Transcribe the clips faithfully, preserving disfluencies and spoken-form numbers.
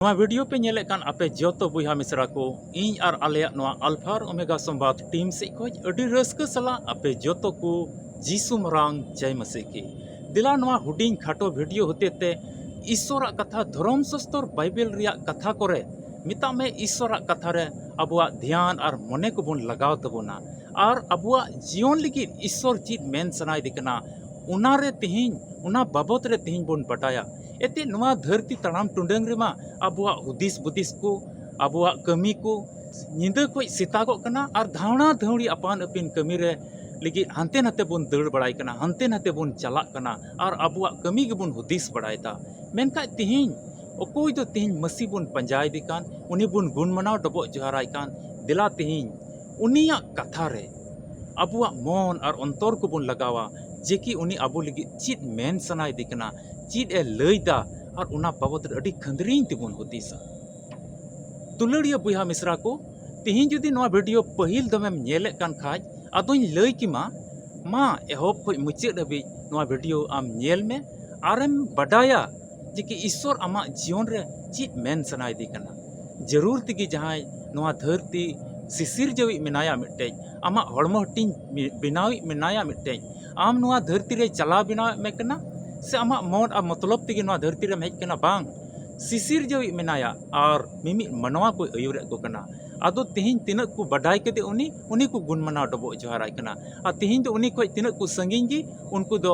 ᱱᱚᱣᱟ video ᱯᱮ ᱧᱮᱞᱮᱫ ᱠᱟᱱ ᱟᱯᱮ ᱡᱚᱛᱚ ᱵᱚᱭᱦᱟ ᱢᱤᱥᱨᱟ ᱠᱚ, ᱤᱧ ᱟᱨ ᱟᱞᱮᱭᱟᱜ ᱱᱚᱣᱟ ᱟᱞᱯᱷᱟ ᱟᱨ ᱳᱢᱮᱜᱟ ᱥᱚᱢᱵᱟᱫ team ᱥᱮᱫ ᱠᱷᱚᱱ ᱟᱹᱰᱤ ᱨᱟᱹᱥᱠᱟᱹ ᱥᱟᱞᱟᱜ ᱟᱯᱮ ᱡᱚᱛᱚ ᱠᱚ ᱡᱤᱥᱩ ᱢᱟᱨᱟᱝ ᱡᱟᱭ ᱢᱟᱥᱤ ᱠᱤ᱾ ᱫᱮᱞᱟ ᱱᱚᱣᱟ ᱦᱩᱰᱤᱧ ᱠᱷᱟᱴᱚ video ᱦᱚᱛᱮ ᱛᱮ ᱤᱥᱥᱚᱨᱟᱜ ᱠᱟᱛᱷᱟ, ᱫᱷᱚᱨᱚᱢ ᱥᱟᱥᱛᱚᱨ ᱵᱟᱭᱵᱮᱞ ᱨᱮᱭᱟᱜ ᱠᱟᱛᱷᱟ ᱠᱚᱨᱮ, ᱢᱮᱛᱟᱜ ᱢᱮ, ᱤᱥᱥᱚᱨᱟᱜ ᱠᱟᱛᱷᱟ ᱨᱮ ᱟᱵᱚᱣᱟᱜ ᱫᱷᱮᱭᱟᱱ ᱟᱨ ᱢᱚᱱᱮ ᱠᱚᱵᱚᱱ ᱞᱟᱜᱟᱣ ᱛᱟᱵᱚᱱᱟ᱾ ᱟᱨ ᱟᱵᱚᱣᱟᱜ ᱡᱤᱭᱚᱱ ᱞᱟᱹᱜᱤᱫ ᱤᱥᱥᱚᱨ ᱪᱮᱫ ᱢᱮᱱ ᱥᱟᱱᱟᱭᱮᱫᱮ ᱠᱟᱱᱟ, ᱚᱱᱟ ᱨᱮ ᱛᱮᱦᱮᱧ, ᱚᱱᱟ ᱵᱟᱵᱚᱛ ᱨᱮ ᱛᱮᱦᱮᱧ ᱵᱚᱱ ᱵᱟᱰᱟᱭᱟ᱾ ᱮᱱᱛᱮᱫ, ᱱᱚᱣᱟ ᱫᱷᱟᱹᱨᱛᱤ ᱛᱟᱲᱟᱢ ᱴᱩᱰᱟᱹᱝ ᱨᱮᱢᱟ ᱟᱵᱚᱣᱟᱜ ᱦᱩᱫᱤᱥ ᱵᱩᱫᱤᱥ ᱠᱚ, ᱟᱵᱚᱣᱟᱜ ᱠᱟᱹᱢᱤ ᱠᱚ ᱧᱤᱫᱟᱹ ᱠᱷᱚᱱ ᱥᱮᱛᱟᱜᱚᱜ ᱠᱟᱱᱟ ᱟᱨ ᱫᱷᱟᱣᱲᱟ ᱫᱷᱟᱹᱣᱲᱤ ᱟᱯᱟᱱ ᱟᱹᱯᱤᱱ ᱠᱟᱹᱢᱤ ᱨᱮ ᱞᱟᱹᱜᱤᱫ ᱦᱟᱱᱛᱮ ᱱᱟᱛᱮ ᱵᱚᱱ ᱫᱟᱹᱲ ᱵᱟᱲᱟᱭ ᱠᱟᱱᱟ, ᱦᱟᱱᱛᱮ ᱱᱟᱛᱮ ᱵᱚᱱ ᱪᱟᱞᱟᱜ ᱠᱟᱱᱟ ᱟᱨ ᱟᱵᱚᱣᱟᱜ ᱠᱟᱹᱢᱤ ᱜᱮᱵᱚᱱ ᱦᱩᱫᱤᱥ ᱵᱟᱲᱟᱭᱮᱫᱟ᱾ ᱢᱮᱱᱠᱷᱟᱱ ᱛᱮᱦᱮᱧ ᱚᱠᱚᱭ ᱫᱚ ᱛᱮᱦᱮᱧ ᱢᱟᱹᱥᱤ ᱵᱚᱱ ᱯᱟᱸᱡᱟᱭᱮᱫᱮ ᱠᱟᱱ, ᱩᱱᱤ ᱵᱚᱱ ᱜᱩᱱ ᱢᱟᱱᱟᱣ ᱰᱚᱵᱚᱜ ᱡᱚᱦᱟᱨᱟᱭ ᱠᱟᱱ, ᱫᱮᱞᱟ ᱛᱮᱦᱮᱧ ᱩᱱᱤᱭᱟᱜ ᱠᱟᱛᱷᱟ ᱨᱮ ᱟᱵᱚᱣᱟᱜ ᱢᱚᱱ ᱟᱨ ᱚᱱᱛᱚᱨ ᱠᱚᱵᱚᱱ ᱞᱟᱜᱟᱣᱟ, ᱡᱮ ᱠᱤ ᱩᱱᱤ ᱟᱵᱚ ᱞᱟᱹᱜᱤᱫ ᱪᱮᱫ ᱢᱮᱱ ᱥᱟᱱᱟᱭᱮᱫᱮ ᱠᱟᱱᱟ, ᱪᱮᱫ ᱮ ᱞᱟᱹᱭᱫᱟ, ᱟᱨ ᱚᱱᱟ ᱵᱟᱵᱚᱛ ᱨᱮ ᱟᱹᱰᱤ ᱠᱷᱟᱹᱱᱫᱽᱨᱤᱧ ᱛᱮᱵᱚᱱ ᱦᱩᱫᱤᱥᱟ᱾ ᱫᱩᱞᱟᱹᱲᱤᱭᱟᱹ ᱵᱚᱭᱦᱟ ᱢᱤᱥᱨᱟ ᱠᱚ, ᱛᱮᱦᱮᱧ ᱡᱩᱫᱤ ᱱᱚᱣᱟ video ᱯᱟᱹᱦᱤᱞ ᱫᱚᱢᱮᱢ ᱧᱮᱞᱮᱫ ᱠᱟᱱ ᱠᱷᱟᱡ, ᱟᱫᱚᱧ ᱞᱟᱹᱭ ᱠᱮᱢᱟ, ᱢᱟ ᱮᱦᱚᱵ ᱠᱷᱚᱱ ᱢᱩᱪᱟᱹᱫ ᱦᱟᱹᱵᱤᱡ ᱱᱚᱣᱟ video ᱟᱢ ᱧᱮᱞ ᱢᱮ, ᱟᱨᱮᱢ ᱵᱟᱰᱟᱭᱟ ᱡᱮ ᱠᱤ ᱤᱥᱥᱚᱨ ᱟᱢᱟᱜ ᱡᱤᱭᱚᱱ ᱨᱮ ᱪᱮᱫ ᱢᱮᱱ ᱥᱟᱱᱟᱭᱮᱫᱮ ᱠᱟᱱᱟ᱾ ᱡᱟᱹᱨᱩᱲ ᱛᱮᱜᱮ ᱡᱟᱦᱟᱸᱭ ᱱᱚᱣᱟ ᱫᱷᱟᱹᱨᱛᱤ ᱥᱤᱥᱤᱨᱡᱟᱹᱣᱤᱡ ᱢᱮᱱᱟᱭᱟ ᱢᱤᱫᱴᱮᱡ, ᱟᱢᱟᱜ ᱦᱚᱲᱢᱚ ᱦᱟᱹᱴᱤᱧ ᱢᱤ-, ᱵᱮᱱᱟᱣᱤᱡ ᱢᱮᱱᱟᱭᱟ ᱢᱤᱫᱴᱮᱡ, ᱟᱢ ᱱᱚᱣᱟ ᱫᱷᱟᱹᱨᱛᱤ ᱨᱮ ᱪᱟᱞᱟᱣ ᱵᱮᱱᱟᱣᱮᱫ ᱢᱮ ᱠᱟᱱᱟ ᱥᱮ ᱟᱢᱟᱜ ᱢᱚᱱ ᱟᱨ ᱢᱚᱛᱞᱚᱵ ᱛᱮᱜᱮ ᱱᱚᱣᱟ ᱫᱷᱟᱹᱨᱛᱤ ᱨᱮᱢ ᱦᱮᱡ ᱠᱟᱱᱟ? ᱵᱟᱝ, ᱥᱤᱥᱤᱨᱡᱟᱹᱣᱤᱡ ᱢᱮᱱᱟᱭᱟ ᱟᱨ ᱢᱤᱢᱤᱫ ᱢᱟᱱᱣᱟ ᱠᱚᱭ ᱟᱹᱭᱩᱨᱮᱫ ᱠᱚ ᱠᱟᱱᱟ᱾ ᱟᱫᱚ ᱛᱮᱦᱮᱧ ᱛᱤᱱᱟᱹᱜ ᱠᱚ ᱵᱟᱰᱟᱭ ᱠᱮᱫᱮ ᱩᱱᱤ, ᱩᱱᱤ ᱠᱚ ᱜᱩᱱ ᱢᱟᱱᱟᱣ ᱰᱚᱵᱚᱜ ᱡᱚᱦᱟᱨᱟᱭ ᱠᱟᱱᱟ᱾ ᱟᱨ ᱛᱮᱦᱮᱧ ᱫᱚ ᱩᱱᱤ ᱠᱷᱚᱡ ᱛᱤᱱᱟᱹᱜ ᱠᱚ ᱥᱟᱺᱜᱤᱧ ᱜᱮ, ᱩᱱᱠᱩ ᱫᱚ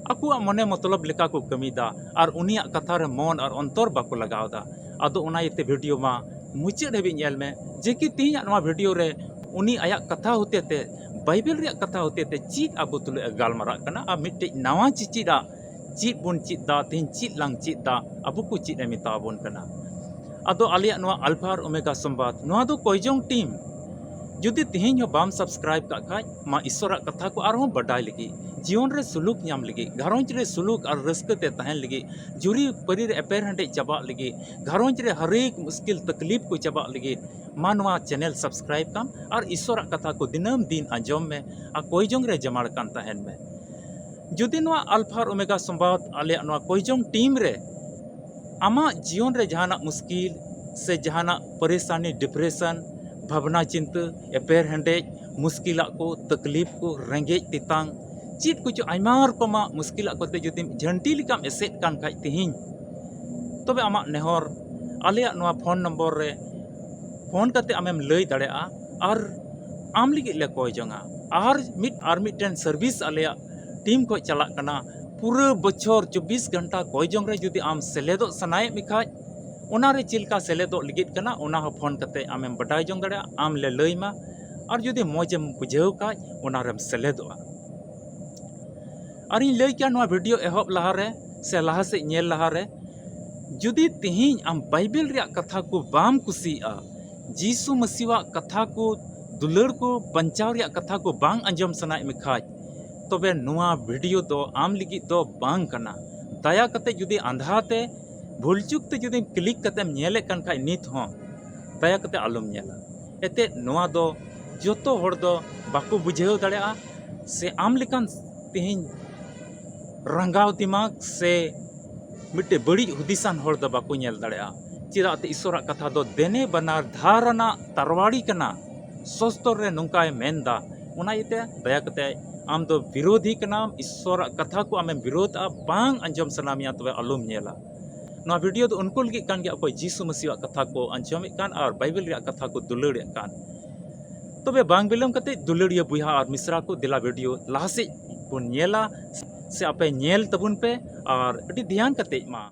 ᱟᱠᱚᱣᱟᱜ ᱢᱚᱱᱮ ᱢᱚᱛᱞᱚᱵ ᱞᱮᱠᱟ ᱠᱚ ᱠᱟᱹᱢᱤᱭᱮᱫᱟ ᱟᱨ ᱩᱱᱤᱭᱟᱜ ᱠᱟᱛᱷᱟ ᱨᱮ ᱢᱚᱱ ᱟᱨ ᱚᱱᱛᱚᱨ ᱵᱟᱠᱚ ᱞᱟᱜᱟᱣ ᱮᱫᱟ᱾ ᱟᱫᱚ ᱚᱱᱟ ᱤᱭᱟᱹᱛᱮ video ᱢᱟ ᱢᱩᱪᱟᱹᱫ ᱦᱟᱹᱵᱤᱡ ᱧᱮᱞ ᱢᱮ, ᱡᱮ ᱠᱤ ᱛᱮᱦᱮᱧᱟᱜ ᱱᱚᱣᱟ video ᱨᱮ ᱩᱱᱤ ᱟᱭᱟᱜ ᱠᱟᱛᱷᱟ ᱦᱚᱛᱮ ᱛᱮ, ᱵᱟᱭᱵᱮᱞ ᱨᱮᱭᱟᱜ ᱠᱟᱛᱷᱟ ᱦᱚᱛᱮ ᱛᱮ ᱪᱮᱫ ᱟᱵᱚ ᱛᱩᱞᱩᱡ ᱮ ᱜᱟᱞᱢᱟᱨᱟᱜ ᱠᱟᱱᱟ ᱟᱨ ᱢᱤᱫᱴᱮᱡ ᱱᱟᱣᱟ ᱪᱮᱪᱮᱫᱟᱜ ᱪᱮᱫ ᱵᱚᱱ ᱪᱮᱫ ᱫᱟ, ᱛᱮᱦᱮᱧ ᱪᱮᱫ ᱞᱟᱝ ᱪᱮᱫ ᱫᱟ, ᱟᱵᱚ ᱠᱚ ᱪᱮᱫ ᱮ ᱢᱮᱛᱟ ᱵᱚᱱ ᱠᱟᱱᱟ᱾ ᱟᱫᱚ ᱟᱞᱮᱭᱟᱜ ᱱᱚᱣᱟ ᱟᱞᱯᱷᱟ ᱟᱨ ᱳᱢᱮᱜᱟ ᱥᱚᱢᱵᱟᱫ, ᱱᱚᱣᱟ ᱫᱚ ᱠᱚᱭᱡᱚᱝ team᱾ ᱡᱩᱫᱤ ᱛᱮᱦᱮᱧ ᱦᱚᱸ ᱵᱟᱢ subscribe ᱠᱟᱜ ᱠᱷᱟᱡ, ᱢᱟ ᱤᱥᱥᱚᱨᱟᱜ ᱠᱟᱛᱷᱟ ᱠᱚ ᱟᱨᱦᱚᱸ ᱵᱟᱰᱟᱭ ᱞᱟᱹᱜᱤᱫ, ᱡᱤᱭᱚᱱ ᱨᱮ ᱥᱩᱞᱩᱠ ᱧᱟᱢ ᱞᱟᱹᱜᱤᱫ, ᱜᱷᱟᱨᱚᱸᱡᱽ ᱨᱮ ᱥᱩᱞᱩᱠ ᱟᱨ ᱨᱟᱹᱥᱠᱟᱹ ᱛᱮ ᱛᱟᱦᱮᱱ ᱞᱟᱹᱜᱤᱫ, ᱡᱩᱨᱤ ᱯᱟᱹᱨᱤ ᱨᱮ ᱮᱯᱮᱨ ᱦᱮᱸᱰᱮᱡ ᱪᱟᱵᱟᱜ ᱞᱟᱹᱜᱤᱫ, ᱜᱷᱟᱨᱚᱸᱡᱽ ᱨᱮ ᱦᱟᱨᱮᱠ ᱢᱩᱥᱠᱤᱞ ᱛᱟᱠᱞᱤᱯ ᱠᱚ ᱪᱟᱵᱟᱜ ᱞᱟᱹᱜᱤᱫ, ᱢᱟ ᱱᱚᱣᱟ channel subscribe ᱠᱟᱢ ᱟᱨ ᱤᱥᱥᱚᱨᱟᱜ ᱠᱟᱛᱷᱟ ᱠᱚ ᱫᱤᱱᱟᱹᱢ ᱫᱤᱱ ᱟᱸᱡᱚᱢ ᱢᱮ ᱟᱨ ᱠᱚᱭᱡᱚᱝ ᱨᱮ ᱡᱟᱢᱟᱲ ᱠᱟᱱ ᱛᱟᱦᱮᱱ ᱢᱮ᱾ ᱡᱩᱫᱤ ᱱᱚᱣᱟ ᱟᱞᱯᱷᱟ ᱟᱨ ᱳᱢᱮᱜᱟ ᱥᱚᱢᱵᱟᱫ ᱟᱞᱮᱭᱟᱜ ᱱᱚᱣᱟ ᱠᱚᱭᱡᱚᱝ team ᱨᱮ ᱟᱢᱟᱜ ᱡᱤᱭᱚᱱ ᱨᱮ ᱡᱟᱦᱟᱱᱟᱜ ᱢᱩᱥᱠᱤᱞ ᱥᱮ ᱡᱟᱦᱟᱱᱟᱜ ᱯᱟᱨᱮᱥᱟᱱᱤ, depression, ᱵᱷᱟᱵᱽᱱᱟ ᱪᱤᱱᱛᱟᱹ, ᱮᱯᱮᱨ ᱦᱮᱸᱰᱮᱡ, ᱢᱩᱥᱠᱤᱞᱟᱜ ᱠᱚ, ᱛᱟᱠᱞᱤᱯ ᱠᱚ, ᱨᱮᱸᱜᱮᱡ ᱛᱮᱛᱟᱝ, ᱪᱮᱫ ᱠᱚᱪᱚ ᱟᱭᱢᱟ ᱨᱚᱠᱚᱢᱟᱜ ᱢᱩᱥᱠᱤᱞᱟᱜ ᱠᱚᱛᱮ ᱡᱩᱫᱤᱢ ᱡᱷᱟᱹᱱᱴᱤ ᱞᱮᱠᱟᱢ ᱮᱥᱮᱫ ᱠᱟᱱ ᱠᱷᱟᱡ ᱛᱤᱦᱤᱧ, ᱛᱚᱵᱮ ᱟᱢᱟᱜ ᱱᱮᱦᱚᱨ ᱟᱞᱮᱭᱟᱜ ᱱᱚᱣᱟ phone number ᱨᱮ phone ᱠᱟᱛᱮ ᱟᱢᱮᱢ ᱞᱟᱹᱭ ᱫᱟᱲᱮᱭᱟᱜᱼᱟ ᱟᱨ ᱟᱢ ᱞᱟᱹᱜᱤᱫ ᱞᱮ ᱠᱚᱭ ᱡᱚᱝᱟ᱾ ᱟᱨ ᱢᱤᱫ, ᱟᱨ ᱢᱤᱫᱴᱮᱱ service ᱟᱞᱮᱭᱟᱜ team ᱠᱷᱚᱱ ᱪᱟᱞᱟᱜ ᱠᱟᱱᱟ, ᱯᱩᱨᱟᱹ ᱵᱚᱪᱷᱚᱨ ᱪᱚᱵᱵᱤᱥ ᱜᱷᱚᱱᱴᱟ ᱠᱚᱭ ᱡᱚᱝ ᱨᱮ ᱡᱩᱫᱤ ᱟᱢ ᱥᱮᱞᱮᱫᱚᱜ ᱥᱟᱱᱟᱭᱮᱫ ᱢᱮ ᱠᱷᱟᱡ, ᱚᱱᱟ ᱨᱮ ᱪᱮᱫ ᱞᱮᱠᱟ ᱥᱮᱞᱮᱫᱚᱜ ᱞᱟᱹᱜᱤᱫ ᱠᱟᱱᱟ, ᱚᱱᱟ ᱦᱚᱸ phone ᱠᱟᱛᱮ ᱟᱢᱮᱢ ᱵᱟᱰᱟᱭ ᱡᱚᱝ ᱫᱟᱲᱮᱭᱟᱜᱼᱟ, ᱟᱢ ᱞᱮ ᱞᱟᱹᱭ ᱟᱢᱟ᱾ ᱟᱨ ᱡᱩᱫᱤ ᱢᱚᱡᱽ ᱮᱢ ᱵᱩᱡᱷᱟᱹᱣ ᱠᱷᱟᱡ, ᱚᱱᱟ ᱨᱮᱢ ᱥᱮᱞᱮᱫᱚᱜᱼᱟ᱾ ᱟᱨᱤᱧ ᱞᱟᱹᱭ ᱠᱮᱭᱟ ᱱᱚᱣᱟ video ᱮᱦᱚᱵ ᱞᱟᱦᱟᱨᱮ ᱥᱮ ᱞᱟᱦᱟ ᱥᱮᱫ ᱧᱮᱞ ᱞᱟᱦᱟᱨᱮ, ᱡᱩᱫᱤ ᱛᱤᱦᱤᱧ ᱟᱢ ᱵᱟᱭᱵᱮᱞ ᱨᱮᱭᱟᱜ ᱠᱟᱛᱷᱟ ᱠᱚ ᱵᱟᱢ ᱠᱩᱥᱤᱭᱟᱜᱼᱟ, ᱡᱤᱥᱩ ᱢᱟᱹᱥᱤᱣᱟᱜ ᱠᱟᱛᱷᱟ ᱠᱚ, ᱫᱩᱞᱟᱹᱲ ᱠᱚ, ᱵᱟᱧᱪᱟᱣ ᱨᱮᱭᱟᱜ ᱠᱟᱛᱷᱟ ᱠᱚ ᱵᱟᱝ ᱟᱸᱡᱚᱢ ᱥᱟᱱᱟᱭᱮᱫ ᱢᱮ ᱠᱷᱟᱡ, ᱛᱚᱵᱮ ᱱᱚᱣᱟ video ᱫᱚ ᱟᱢ ᱞᱟᱹᱜᱤᱫ ᱫᱚ ᱵᱟᱝ ᱠᱟᱱᱟ᱾ ᱫᱟᱭᱟ ᱠᱟᱛᱮ ᱡᱩᱫᱤ ᱟᱸᱫᱷᱟ ᱛᱮ, ᱵᱷᱩᱞ ᱪᱩᱠ ᱛᱮ ᱡᱩᱫᱤᱢ click ᱠᱟᱛᱮᱢ ᱧᱮᱞᱮᱫ ᱠᱟᱱ ᱠᱷᱟᱡ ᱱᱤᱛ ᱦᱚᱸ, ᱫᱟᱭᱟ ᱠᱟᱛᱮ ᱟᱞᱚᱢ ᱧᱮᱞᱟ᱾ ᱮᱱᱛᱮᱫ ᱱᱚᱣᱟ ᱫᱚ ᱡᱚᱛᱚ ᱦᱚᱲ ᱫᱚ ᱵᱟᱠᱚ ᱵᱩᱡᱷᱟᱹᱣ ᱫᱟᱲᱮᱭᱟᱜᱼᱟ, ᱥᱮ ᱟᱢ ᱞᱮᱠᱟᱱ ᱛᱮᱦᱮᱧ ᱨᱟᱸᱜᱟᱣ ᱫᱤᱢᱟᱜᱽ ᱥᱮ ᱢᱤᱫᱴᱮᱡ ᱵᱟᱹᱲᱤᱡ ᱦᱩᱫᱤᱥᱟᱱ ᱦᱚᱲ ᱫᱚ ᱵᱟᱠᱚ ᱧᱮᱞ ᱫᱟᱲᱮᱭᱟᱜᱼᱟ᱾ ᱪᱮᱫᱟᱜ ᱛᱮ ᱤᱥᱚᱨᱟᱜ ᱠᱟᱛᱷᱟ ᱫᱚ ᱫᱮᱱᱮ ᱵᱟᱱᱟᱨ ᱫᱷᱟᱨ ᱟᱱᱟᱜ ᱛᱟᱨᱣᱟᱲᱤ ᱠᱟᱱᱟ, ᱥᱚᱥᱛᱚᱨ ᱨᱮ ᱱᱚᱝᱠᱟᱭ ᱢᱮᱱᱫᱟ᱾ ᱚᱱᱟ ᱤᱭᱟᱹᱛᱮ ᱫᱟᱭᱟ ᱠᱟᱛᱮ ᱟᱢ ᱫᱚ ᱵᱤᱨᱳᱫᱷᱤ ᱠᱟᱱᱟᱢ, ᱤᱥᱚᱨᱟᱜ ᱠᱟᱛᱷᱟ ᱠᱚ ᱟᱢᱮᱢ ᱵᱤᱨᱳᱫᱷᱼᱟ, ᱵᱟᱝ ᱟᱸᱡᱚᱢ ᱥᱟᱱᱟ ᱢᱮᱭᱟ, ᱛᱚᱵᱮ ᱟᱞᱚᱢ ᱧᱮᱞᱟ᱾ ᱱᱚᱣᱟ video ᱫᱚ ᱩᱱᱠᱩ ᱞᱟᱹᱜᱤᱫ ᱠᱟᱱ ᱜᱮᱭᱟ, ᱚᱠᱚᱭ ᱡᱤᱥᱩ ᱢᱟᱹᱥᱤᱣᱟᱜ ᱠᱟᱛᱷᱟ ᱠᱚ ᱟᱸᱡᱚᱢᱮᱫ ᱠᱟᱱ ᱟᱨ ᱵᱟᱭᱵᱮᱞ ᱨᱮᱭᱟᱜ ᱠᱟᱛᱷᱟ ᱠᱚ ᱫᱩᱞᱟᱹᱲᱮᱫ ᱠᱟᱱ᱾ ᱛᱚᱵᱮ ᱵᱟᱝ ᱵᱤᱞᱚᱢ ᱠᱟᱛᱮ, ᱫᱩᱞᱟᱹᱲᱤᱭᱟᱹ ᱵᱚᱭᱦᱟ ᱟᱨ ᱢᱤᱥᱨᱟ ᱠᱚ, ᱫᱮᱞᱟ video ᱞᱟᱦᱟ ᱥᱮᱫ ᱵᱚᱱ ᱧᱮᱞᱟ, ᱥᱮ ᱟᱯᱮ ᱧᱮᱞ ᱛᱟᱵᱚᱱ ᱯᱮ ᱟᱨ ᱟᱹᱰᱤ ᱫᱷᱮᱭᱟᱱ ᱠᱟᱛᱮ ᱢᱟ᱾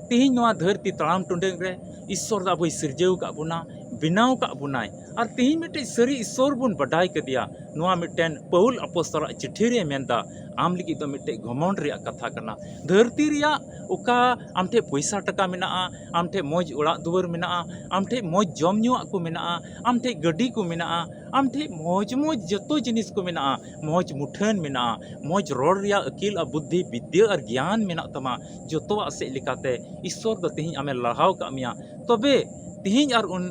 ᱛᱤᱦᱤᱧ ᱱᱚᱣᱟ ᱫᱷᱟᱹᱨᱛᱤ ᱛᱟᱲᱟᱢ ᱴᱩᱰᱟᱹᱝ ᱨᱮ ᱤᱥᱥᱚᱨ ᱫᱚ ᱟᱵᱚᱭ ᱥᱤᱨᱡᱟᱹᱣ ᱟᱠᱟᱫ ᱵᱚᱱᱟ, ᱵᱮᱱᱟᱣ ᱟᱠᱟᱫ ᱵᱚᱱᱟᱭ᱾ ᱟᱨ ᱛᱤᱦᱤᱧ ᱢᱤᱫᱴᱮᱡ ᱥᱟᱹᱨᱤ ᱤᱥᱥᱚᱨ ᱵᱚᱱ ᱵᱟᱰᱟᱭ ᱠᱮᱫᱮᱭᱟ᱾ ᱱᱚᱣᱟ ᱢᱤᱫᱴᱮᱱ ᱯᱟᱹᱣᱩᱞ ᱟᱯᱚᱥᱛᱚᱞᱟᱜ ᱪᱤᱴᱷᱤ ᱨᱮ ᱢᱮᱱᱫᱟ, ᱟᱢ ᱞᱟᱹᱜᱤᱫ ᱫᱚ ᱢᱤᱫᱴᱮᱡ ᱜᱷᱚᱢᱚᱱᱰ ᱨᱮᱭᱟᱜ ᱠᱟᱛᱷᱟ ᱠᱟᱱᱟ᱾ ᱫᱷᱟᱹᱨᱛᱤ ᱨᱮᱭᱟᱜ ᱚᱠᱟ ᱟᱢ ᱴᱷᱮᱡ ᱯᱚᱭᱥᱟ ᱴᱟᱠᱟ ᱢᱮᱱᱟᱜᱼᱟ, ᱟᱢ ᱴᱷᱮᱡ ᱢᱚᱡᱽ ᱚᱲᱟᱜ ᱫᱩᱣᱟᱹᱨ ᱢᱮᱱᱟᱜᱼᱟ, ᱟᱢ ᱴᱷᱮᱡ ᱢᱚᱡᱽ ᱡᱚᱢ ᱧᱩᱣᱟᱜ ᱠᱚ ᱢᱮᱱᱟᱜᱼᱟ, ᱟᱢ ᱴᱷᱮᱡ ᱜᱟᱹᱰᱤ ᱠᱚ ᱢᱮᱱᱟᱜᱼᱟ, ᱟᱢ ᱴᱷᱮᱡ ᱢᱚᱡᱽ ᱢᱚᱡᱽ ᱡᱚᱛᱚ ᱡᱤᱱᱤᱥ ᱠᱚ ᱢᱮᱱᱟᱜᱼᱟ, ᱢᱚᱡᱽ ᱢᱩᱴᱷᱟᱹᱱ ᱢᱮᱱᱟᱜᱼᱟ, ᱢᱚᱡᱽ ᱨᱚᱲ ᱨᱮᱭᱟᱜ ᱟᱹᱠᱤᱞ ᱟᱨ ᱵᱩᱫᱽᱫᱷᱤ, ᱵᱤᱫᱽᱫᱟᱹ ᱟᱨ ᱜᱮᱭᱟᱱ ᱢᱮᱱᱟᱜ ᱛᱟᱢᱟ, ᱡᱚᱛᱚᱣᱟᱜ ᱥᱮᱫ ᱞᱮᱠᱟᱛᱮ ᱤᱥᱥᱚᱨ ᱫᱚ ᱛᱤᱦᱤᱧ ᱟᱢᱮ ᱞᱟᱲᱦᱟᱣ ᱟᱠᱟᱫ ᱢᱮᱭᱟ᱾ ᱛᱚᱵᱮ ᱛᱤᱦᱤᱧ ᱟᱨ ᱩᱱ,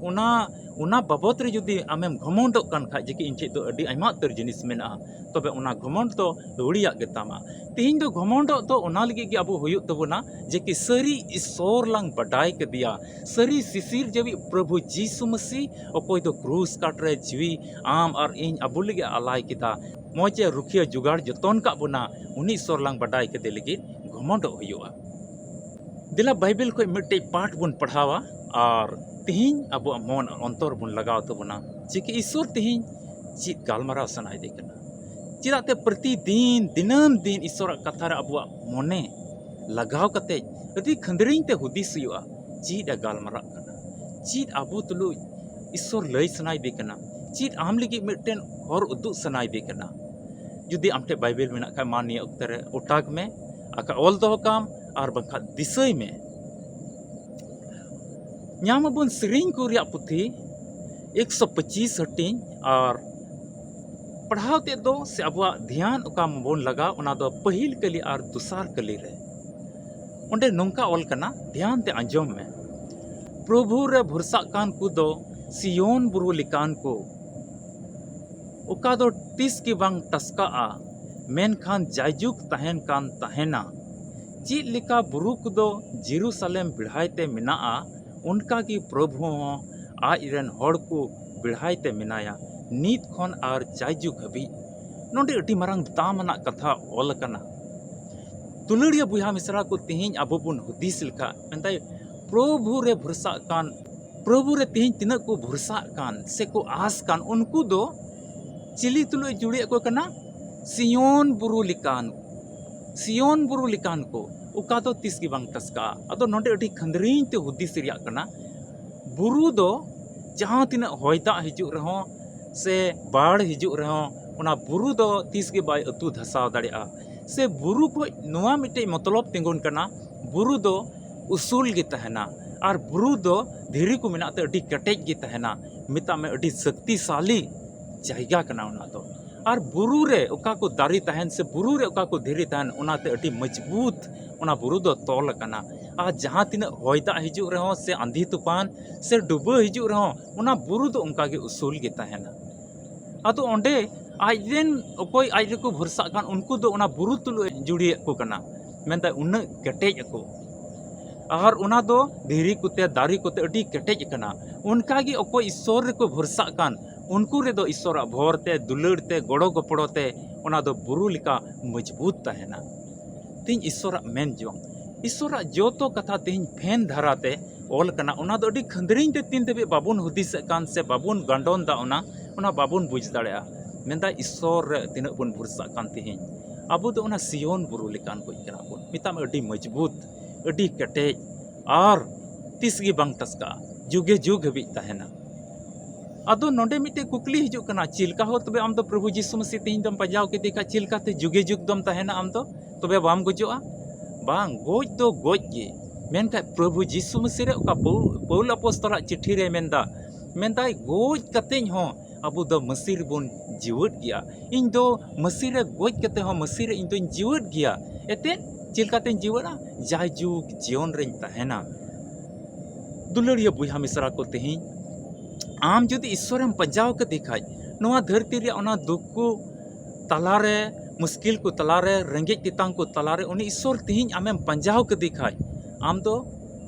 ᱚᱱᱟ ᱚᱱᱟ ᱵᱟᱵᱚᱛ ᱨᱮ ᱡᱩᱫᱤ ᱟᱢᱮᱢ ᱜᱷᱚᱢᱚᱱᱰᱚᱜ ᱠᱟᱱ ᱠᱷᱟᱡ ᱡᱮ ᱠᱤ ᱤᱧ ᱴᱷᱮᱡ ᱫᱚ ᱟᱹᱰᱤ ᱟᱭᱢᱟ ᱩᱛᱟᱹᱨ ᱡᱤᱱᱤᱥ ᱢᱮᱱᱟᱜᱼᱟ, ᱛᱚᱵᱮ ᱚᱱᱟ ᱜᱷᱚᱢᱚᱱᱰ ᱫᱚ ᱟᱹᱣᱲᱤᱭᱟᱜ ᱜᱮ ᱛᱟᱢᱟ᱾ ᱛᱮᱦᱮᱧ ᱫᱚ ᱜᱷᱚᱢᱚᱱᱰᱚᱜ ᱫᱚ ᱚᱱᱟ ᱞᱟᱹᱜᱤᱫ ᱜᱮ ᱟᱵᱚ ᱦᱩᱭᱩᱜ ᱛᱟᱵᱚᱱᱟ, ᱡᱮ ᱠᱤ ᱥᱟᱹᱨᱤ ᱤᱥᱥᱚᱨ ᱞᱟᱝ ᱵᱟᱰᱟᱭ ᱠᱮᱫᱮᱭᱟ, ᱥᱟᱹᱨᱤ ᱥᱤᱥᱤᱨ ᱡᱟᱹᱣᱤᱡ ᱯᱨᱚᱵᱷᱩ ᱡᱤᱥᱩ ᱢᱟᱹᱥᱤ, ᱚᱠᱚᱭ ᱫᱚ ᱠᱨᱩᱥ ᱠᱟᱴ ᱨᱮ ᱡᱤᱣᱤ ᱟᱢ ᱟᱨ ᱤᱧ ᱟᱵᱚ ᱞᱟᱹᱜᱤᱫ ᱟᱞᱟᱭ ᱠᱮᱫᱟ, ᱢᱚᱡᱽ ᱮ ᱨᱩᱠᱷᱤᱭᱟᱹ ᱡᱚᱜᱟᱲ ᱡᱚᱛᱚᱱ ᱠᱟᱜ ᱵᱚᱱᱟ, ᱩᱱᱤ ᱤᱥᱥᱚᱨ ᱞᱟᱝ ᱵᱟᱰᱟᱭ ᱠᱮᱫᱮ ᱞᱟᱹᱜᱤᱫ ᱜᱷᱚᱢᱚᱱᱰᱚᱜ ᱦᱩᱭᱩᱜᱼᱟ᱾ ᱫᱮᱞᱟ ᱵᱟᱭᱵᱮᱞ ᱠᱷᱚᱱ ᱢᱤᱫᱴᱮᱡ ᱯᱟᱴ ᱵᱚᱱ ᱯᱟᱲᱦᱟᱣᱟ ᱟᱨ ᱛᱮᱦᱮᱧ ᱟᱵᱚᱣᱟᱜ ᱢᱚᱱ ᱟᱨ ᱚᱱᱛᱚᱨ ᱵᱚᱱ ᱞᱟᱜᱟᱣ ᱛᱟᱵᱚᱱᱟ, ᱡᱮ ᱠᱤ ᱤᱥᱥᱚᱨ ᱛᱮᱦᱮᱧ ᱪᱮᱫ ᱜᱟᱞᱢᱟᱨᱟᱣ ᱥᱟᱱᱟᱭᱮᱫᱮ ᱠᱟᱱᱟ᱾ ᱪᱮᱫᱟᱜ ᱛᱮ ᱯᱨᱚᱛᱤᱫᱤᱱ ᱫᱤᱱᱟᱹᱢ ᱫᱤᱱ ᱤᱥᱥᱚᱨᱟᱜ ᱠᱟᱛᱷᱟ ᱨᱮ ᱟᱵᱚᱣᱟᱜ ᱢᱚᱱᱮ ᱞᱟᱜᱟᱣ ᱠᱟᱛᱮ ᱟᱹᱰᱤ ᱠᱷᱟᱹᱱᱫᱽᱨᱤᱧ ᱛᱮ ᱦᱩᱫᱤᱥ ᱦᱩᱭᱩᱜᱼᱟ, ᱪᱮᱫ ᱮ ᱜᱟᱞᱢᱟᱨᱟᱜ ᱠᱟᱱᱟ, ᱪᱮᱫ ᱟᱵᱚ ᱛᱩᱞᱩᱡ ᱤᱥᱥᱚᱨ ᱞᱟᱹᱭ ᱥᱟᱱᱟᱭᱮᱫᱮ ᱠᱟᱱᱟ, ᱪᱮᱫ ᱟᱢ ᱞᱟᱹᱜᱤᱫ ᱢᱤᱫᱴᱮᱱ ᱦᱚᱨ ᱩᱫᱩᱜ ᱥᱟᱱᱟᱭᱮᱫᱮ ᱠᱟᱱᱟ᱾ ᱡᱩᱫᱤ ᱟᱢ ᱴᱷᱮᱱ ᱵᱟᱭᱵᱮᱞ ᱢᱮᱱᱟᱜ ᱠᱷᱟᱱ, ᱢᱟ ᱱᱤᱭᱟᱹ ᱚᱠᱛᱮ ᱨᱮ ᱚᱴᱟᱜᱽ ᱢᱮ, ᱟᱨ ᱚᱞ ᱫᱚᱦᱚ ᱠᱟᱢ, ᱟᱨ ᱵᱟᱝᱠᱷᱟᱱ ᱫᱤᱥᱟᱹᱭ ᱢᱮ᱾ ᱧᱟᱢ ᱟᱵᱚᱱ ᱥᱮᱨᱮᱧ ᱠᱚ ᱨᱮᱭᱟᱜ ᱯᱩᱛᱷᱤ ᱮᱠᱥᱚ ᱯᱚᱸᱪᱤᱥ ᱦᱟᱹᱴᱤᱧ, ᱟᱨ ᱯᱟᱲᱦᱟᱣ ᱛᱮᱫ ᱫᱚ ᱥᱮ ᱟᱵᱚᱣᱟᱜ ᱫᱷᱮᱭᱟᱱ ᱚᱠᱟ ᱵᱚᱱ ᱞᱟᱜᱟᱣ, ᱚᱱᱟ ᱫᱚ ᱯᱟᱹᱦᱤᱞ ᱠᱟᱹᱞᱤ ᱟᱨ ᱫᱚᱥᱟᱨ ᱠᱟᱹᱞᱤ ᱨᱮ᱾ ᱚᱸᱰᱮ ᱱᱚᱝᱠᱟ ᱚᱞ ᱠᱟᱱᱟ, ᱫᱷᱮᱭᱟᱱ ᱛᱮ ᱟᱸᱡᱚᱢ ᱢᱮ᱾ ᱯᱨᱚᱵᱷᱩ ᱨᱮ ᱵᱷᱚᱨᱥᱟᱜ ᱠᱟᱱ ᱠᱚ ᱫᱚ ᱥᱤᱭᱳᱱ ᱵᱩᱨᱩ ᱞᱮᱠᱟᱱ ᱠᱚ, ᱚᱠᱟ ᱫᱚ ᱛᱤᱥ ᱜᱮ ᱵᱟᱝ ᱴᱟᱥᱠᱟᱜᱼᱟ, ᱢᱮᱱᱠᱷᱟᱱ ᱡᱟᱭᱡᱩᱜᱽ ᱛᱟᱦᱮᱱ ᱠᱟᱱ ᱛᱟᱦᱮᱱᱟ᱾ ᱪᱮᱫ ᱞᱮᱠᱟ ᱵᱩᱨᱩ ᱠᱚᱫᱚ ᱡᱮᱨᱩᱥᱟᱞᱮᱢ ᱵᱮᱲᱦᱟᱭ ᱛᱮ ᱢᱮᱱᱟᱜᱼᱟ, ᱚᱱᱠᱟ ᱜᱮ ᱯᱨᱚᱵᱷᱩ ᱦᱚᱸ ᱟᱡ ᱨᱮᱱ ᱦᱚᱲ ᱠᱚ ᱵᱮᱲᱦᱟᱭ ᱛᱮ ᱢᱮᱱᱟᱭᱟ, ᱱᱤᱛ ᱠᱷᱚᱱ ᱟᱨ ᱡᱟᱭᱡᱩᱜᱽ ᱦᱟᱹᱵᱤᱡ᱾ ᱱᱚᱰᱮ ᱟᱹᱰᱤ ᱢᱟᱨᱟᱝ ᱫᱟᱢ ᱟᱱᱟᱜ ᱠᱟᱛᱷᱟ ᱚᱞ ᱟᱠᱟᱱᱟ᱾ ᱫᱩᱞᱟᱹᱲᱤᱭᱟᱹ ᱵᱚᱭᱦᱟ ᱢᱤᱥᱨᱟ ᱠᱚ, ᱛᱮᱦᱮᱧ ᱟᱵᱚ ᱵᱚᱱ ᱦᱩᱫᱤᱥ ᱞᱮᱠᱷᱟᱱ, ᱢᱮᱱᱫᱟᱭ, ᱯᱨᱚᱵᱷᱩ ᱨᱮ ᱵᱷᱚᱨᱥᱟᱜ ᱠᱟᱱ, ᱯᱨᱚᱵᱷᱩ ᱨᱮ ᱛᱮᱦᱮᱧ ᱛᱤᱱᱟᱹᱜ ᱠᱚ ᱵᱷᱚᱨᱥᱟᱜ ᱠᱟᱱ ᱥᱮ ᱠᱚ ᱟᱸᱥ ᱠᱟᱱ, ᱩᱱᱠᱩ ᱫᱚ ᱪᱤᱞᱤ ᱛᱩᱞᱩᱡ ᱡᱩᱲᱤᱭᱮᱫ ᱠᱚ ᱠᱟᱱᱟ? ᱥᱤᱭᱳᱱ ᱵᱩᱨᱩ ᱞᱮᱠᱟᱱ, ᱥᱤᱭᱳᱱ ᱵᱩᱨᱩ ᱞᱮᱠᱟᱱ ᱠᱚ, ᱚᱠᱟ ᱫᱚ ᱛᱤᱥ ᱜᱮ ᱵᱟᱝ ᱴᱟᱥᱠᱟᱜᱼᱟ᱾ ᱟᱫᱚ ᱱᱚᱰᱮ ᱟᱹᱰᱤ ᱠᱷᱟᱹᱱᱫᱽᱨᱤᱧ ᱛᱮ ᱦᱩᱫᱤᱥ ᱨᱮᱭᱟᱜ ᱠᱟᱱᱟ, ᱵᱩᱨᱩ ᱫᱚ ᱡᱟᱦᱟᱸ ᱛᱤᱱᱟᱹᱜ ᱦᱚᱭ ᱫᱟᱜ ᱦᱤᱡᱩᱜ ᱨᱮᱦᱚᱸ ᱥᱮ ᱵᱟᱲ ᱦᱤᱡᱩᱜ ᱨᱮᱦᱚᱸ, ᱚᱱᱟ ᱵᱩᱨᱩ ᱫᱚ ᱛᱤᱥ ᱜᱮ ᱵᱟᱭ ᱟᱹᱛᱩ ᱫᱷᱟᱥᱟᱣ ᱫᱟᱲᱮᱭᱟᱜᱼᱟ᱾ ᱥᱮ ᱵᱩᱨᱩ ᱠᱷᱚᱡ ᱱᱚᱣᱟ ᱢᱤᱫᱴᱮᱡ ᱢᱚᱛᱞᱚᱵ ᱛᱤᱸᱜᱩᱱ ᱠᱟᱱᱟ, ᱵᱩᱨᱩ ᱫᱚ ᱩᱥᱩᱞ ᱜᱮ ᱛᱟᱦᱮᱱᱟ, ᱟᱨ ᱵᱩᱨᱩ ᱫᱚ ᱫᱷᱤᱨᱤ ᱠᱚ ᱢᱮᱱᱟᱜ ᱛᱮ ᱟᱹᱰᱤ ᱠᱮᱴᱮᱡ ᱜᱮ ᱛᱟᱦᱮᱱᱟ᱾ ᱢᱮᱛᱟᱜ ᱢᱮ, ᱟᱹᱰᱤ ᱥᱚᱠᱛᱤᱥᱟᱞᱤ ᱡᱟᱭᱜᱟ ᱠᱟᱱᱟ ᱚᱱᱟ ᱫᱚ᱾ ᱟᱨ ᱵᱩᱨᱩ ᱨᱮ ᱚᱠᱟ ᱠᱚ ᱫᱟᱨᱮ ᱛᱟᱦᱮᱱ ᱥᱮ ᱵᱩᱨᱩ ᱨᱮ ᱚᱠᱟ ᱠᱚ ᱫᱷᱤᱨᱤ ᱛᱟᱦᱮᱱ, ᱚᱱᱟᱛᱮ ᱟᱹᱰᱤ ᱢᱚᱡᱽᱵᱩᱛ ᱚᱱᱟ ᱵᱩᱨᱩ ᱫᱚ ᱛᱚᱞ ᱟᱠᱟᱱᱟ᱾ ᱟᱨ ᱡᱟᱦᱟᱸ ᱛᱤᱱᱟᱹᱜ ᱦᱚᱭ ᱫᱟᱜ ᱦᱤᱡᱩᱜ ᱨᱮᱦᱚᱸ ᱥᱮ ᱟᱸᱫᱷᱤ ᱛᱩᱯᱟᱱ ᱥᱮ ᱰᱩᱵᱟᱹ ᱦᱤᱡᱩᱜ ᱨᱮᱦᱚᱸ, ᱚᱱᱟ ᱵᱩᱨᱩ ᱫᱚ ᱚᱱᱠᱟ ᱜᱮ ᱩᱥᱩᱞ ᱜᱮ ᱛᱟᱦᱮᱱᱟ᱾ ᱟᱫᱚ ᱚᱸᱰᱮ ᱟᱡ ᱨᱮᱱ ᱚᱠᱚᱭ ᱟᱡ ᱨᱮᱠᱚ ᱵᱷᱚᱨᱥᱟᱜ ᱠᱟᱱ, ᱩᱱᱠᱩ ᱫᱚ ᱚᱱᱟ ᱵᱩᱨᱩ ᱛᱩᱞᱩᱡ ᱮ ᱡᱩᱲᱤᱭᱮᱫ ᱠᱚ ᱠᱟᱱᱟ᱾ ᱢᱮᱱᱫᱟᱭ ᱩᱱᱟᱹᱜ ᱠᱮᱴᱮᱡ ᱟᱠᱚ, ᱟᱨ ᱚᱱᱟ ᱫᱚ ᱫᱷᱤᱨᱤ ᱠᱚᱛᱮ, ᱫᱟᱨᱮ ᱠᱚᱛᱮ ᱟᱹᱰᱤ ᱠᱮᱴᱮᱡ ᱟᱠᱟᱱᱟ᱾ ᱚᱱᱠᱟ ᱜᱮ ᱚᱠᱚᱭ ᱤᱥᱥᱚᱨ ᱨᱮᱠᱚ ᱵᱷᱚᱨᱥᱟᱜ ᱠᱟᱱ, ᱩᱱᱠᱩ ᱨᱮᱫᱚ ᱤᱥᱥᱚᱨᱟᱜ ᱵᱷᱚᱨ ᱛᱮ, ᱫᱩᱞᱟᱹᱲ ᱛᱮ, ᱜᱚᱲᱚ ᱜᱚᱯᱚᱲᱚ ᱛᱮ ᱚᱱᱟ ᱫᱚ ᱵᱩᱨᱩ ᱞᱮᱠᱟ ᱢᱚᱡᱽᱵᱩᱛ ᱛᱟᱦᱮᱱᱟ᱾ ᱛᱮᱦᱮᱧ ᱤᱥᱥᱚᱨᱟᱜ ᱢᱮᱱ ᱡᱚᱝ, ᱤᱥᱥᱚᱨᱟᱜ ᱡᱚᱛᱚ ᱠᱟᱛᱷᱟ ᱛᱮᱦᱮᱧ ᱯᱷᱮᱱ ᱫᱷᱟᱨᱟ ᱛᱮ ᱚᱞ ᱠᱟᱱᱟ᱾ ᱚᱱᱟ ᱫᱚ ᱟᱹᱰᱤ ᱠᱷᱟᱹᱱᱫᱽᱨᱤᱧ ᱛᱮ ᱛᱤᱱ ᱫᱷᱟᱹᱵᱤᱡ ᱵᱟᱵᱚᱱ ᱦᱩᱫᱤᱥᱮᱫ ᱠᱟᱱ ᱥᱮ ᱵᱟᱵᱚᱱ ᱜᱟᱱᱰᱚᱱ ᱫᱟ, ᱚᱱᱟ, ᱚᱱᱟ ᱵᱟᱵᱚᱱ ᱵᱩᱡᱽ ᱫᱟᱲᱮᱭᱟᱜᱼᱟ᱾ ᱢᱮᱱᱫᱟ ᱤᱥᱥᱚᱨ ᱨᱮ ᱛᱤᱱᱟᱹᱜ ᱵᱚᱱ ᱵᱷᱚᱨᱥᱟᱜ ᱠᱟᱱ ᱛᱮᱦᱮᱧ᱾ ᱟᱵᱚ ᱫᱚ ᱚᱱᱟ ᱥᱤᱭᱚᱱ ᱵᱩᱨᱩ ᱞᱮᱠᱟᱱ ᱠᱚ ᱠᱟᱱᱟ ᱵᱚᱱ᱾ ᱢᱮᱛᱟᱜ ᱢᱮ ᱟᱹᱰᱤ ᱢᱚᱡᱽᱵᱩᱛ, ᱟᱹᱰᱤ ᱠᱮᱴᱮᱡ, ᱟᱨ ᱛᱤᱥ ᱜᱮ ᱵᱟᱝ ᱴᱟᱥᱠᱟᱜᱼᱟ, ᱡᱩᱜᱮ ᱡᱩᱜᱽ ᱦᱟᱹᱵᱤᱡ ᱛᱟᱦᱮᱱᱟ᱾ ᱟᱫᱚ ᱱᱚᱰᱮ ᱢᱤᱫᱴᱮᱡ ᱠᱩᱠᱞᱤ ᱦᱤᱡᱩᱜ ᱠᱟᱱᱟ, ᱪᱮᱫ ᱞᱮᱠᱟ ᱦᱚᱸ ᱛᱚᱵᱮ ᱟᱢ ᱫᱚ ᱯᱨᱚᱵᱷᱩ ᱡᱤᱥᱩ ᱢᱟᱹᱥᱤ ᱛᱮᱦᱮᱧ ᱫᱚᱢ ᱯᱟᱸᱡᱟᱣ ᱠᱮᱫᱮ ᱠᱷᱟᱡ, ᱪᱮᱫ ᱞᱮᱠᱟᱛᱮ ᱡᱩᱜᱮ ᱡᱩᱜᱽ ᱫᱚᱢ ᱛᱟᱦᱮᱱᱟ ᱟᱢ ᱫᱚ? ᱛᱚᱵᱮ ᱵᱟᱢ ᱜᱚᱡᱚᱜᱼᱟ? ᱵᱟᱝ, ᱜᱚᱡ ᱫᱚ ᱜᱚᱡ ᱜᱮ᱾ ᱢᱮᱱᱠᱷᱟᱱ ᱯᱨᱚᱵᱷᱩ ᱡᱤᱥᱩ ᱢᱟᱹᱥᱤ ᱨᱮ ᱚᱠᱟ ᱯᱟᱹᱣ-, ᱯᱟᱹᱣᱩᱞ ᱟᱯᱚᱥᱛᱚᱞᱟᱜ ᱪᱤᱴᱷᱤ ᱨᱮ ᱢᱮᱱᱫᱟ, ᱢᱮᱱᱫᱟᱭ ᱜᱚᱡ ᱠᱟᱛᱮᱧ ᱦᱚᱸ ᱟᱵᱚ ᱫᱚ ᱢᱟᱹᱥᱤ ᱨᱮᱵᱚᱱ ᱡᱤᱣᱮᱫ ᱜᱮᱭᱟ᱾ ᱤᱧ ᱫᱚ ᱢᱟᱹᱥᱤ ᱨᱮ ᱜᱚᱡ ᱠᱟᱛᱮ ᱦᱚᱸ ᱢᱟᱹᱥᱤ ᱨᱮ ᱤᱧ ᱫᱚᱧ ᱡᱤᱣᱮᱫ ᱜᱮᱭᱟ᱾ ᱮᱱᱛᱮᱫ ᱪᱮᱫ ᱞᱮᱠᱟᱛᱮᱧ ᱡᱤᱣᱮᱫᱼᱟ? ᱡᱟᱭᱡᱩᱜᱽ ᱡᱤᱭᱚᱱ ᱨᱮᱧ ᱛᱟᱦᱮᱱᱟ᱾ ᱫᱩᱞᱟᱹᱲᱤᱭᱟᱹ ᱵᱚᱭᱦᱟ ᱢᱤᱥᱨᱟ ᱠᱚ, ᱛᱮᱦᱮᱧ ᱟᱢ ᱡᱩᱫᱤ ᱤᱥᱥᱚᱨᱮᱢ ᱯᱟᱸᱡᱟᱣ ᱠᱮᱫᱮ ᱠᱷᱟᱡ, ᱱᱚᱣᱟ ᱫᱷᱟᱹᱨᱛᱤ ᱨᱮᱭᱟᱜ ᱚᱱᱟ ᱫᱩᱠ ᱠᱚ ᱛᱟᱞᱟᱨᱮ, ᱢᱩᱥᱠᱤᱞ ᱠᱚ ᱛᱟᱞᱟᱨᱮ, ᱨᱮᱸᱜᱮᱡ ᱛᱮᱛᱟᱝ ᱠᱚ ᱛᱟᱞᱟᱨᱮ ᱩᱱᱤ ᱤᱥᱥᱚᱨ ᱛᱮᱦᱮᱧ ᱟᱢᱮᱢ ᱯᱟᱸᱡᱟᱣ ᱠᱮᱫᱮ ᱠᱷᱟᱡ, ᱟᱢ ᱫᱚ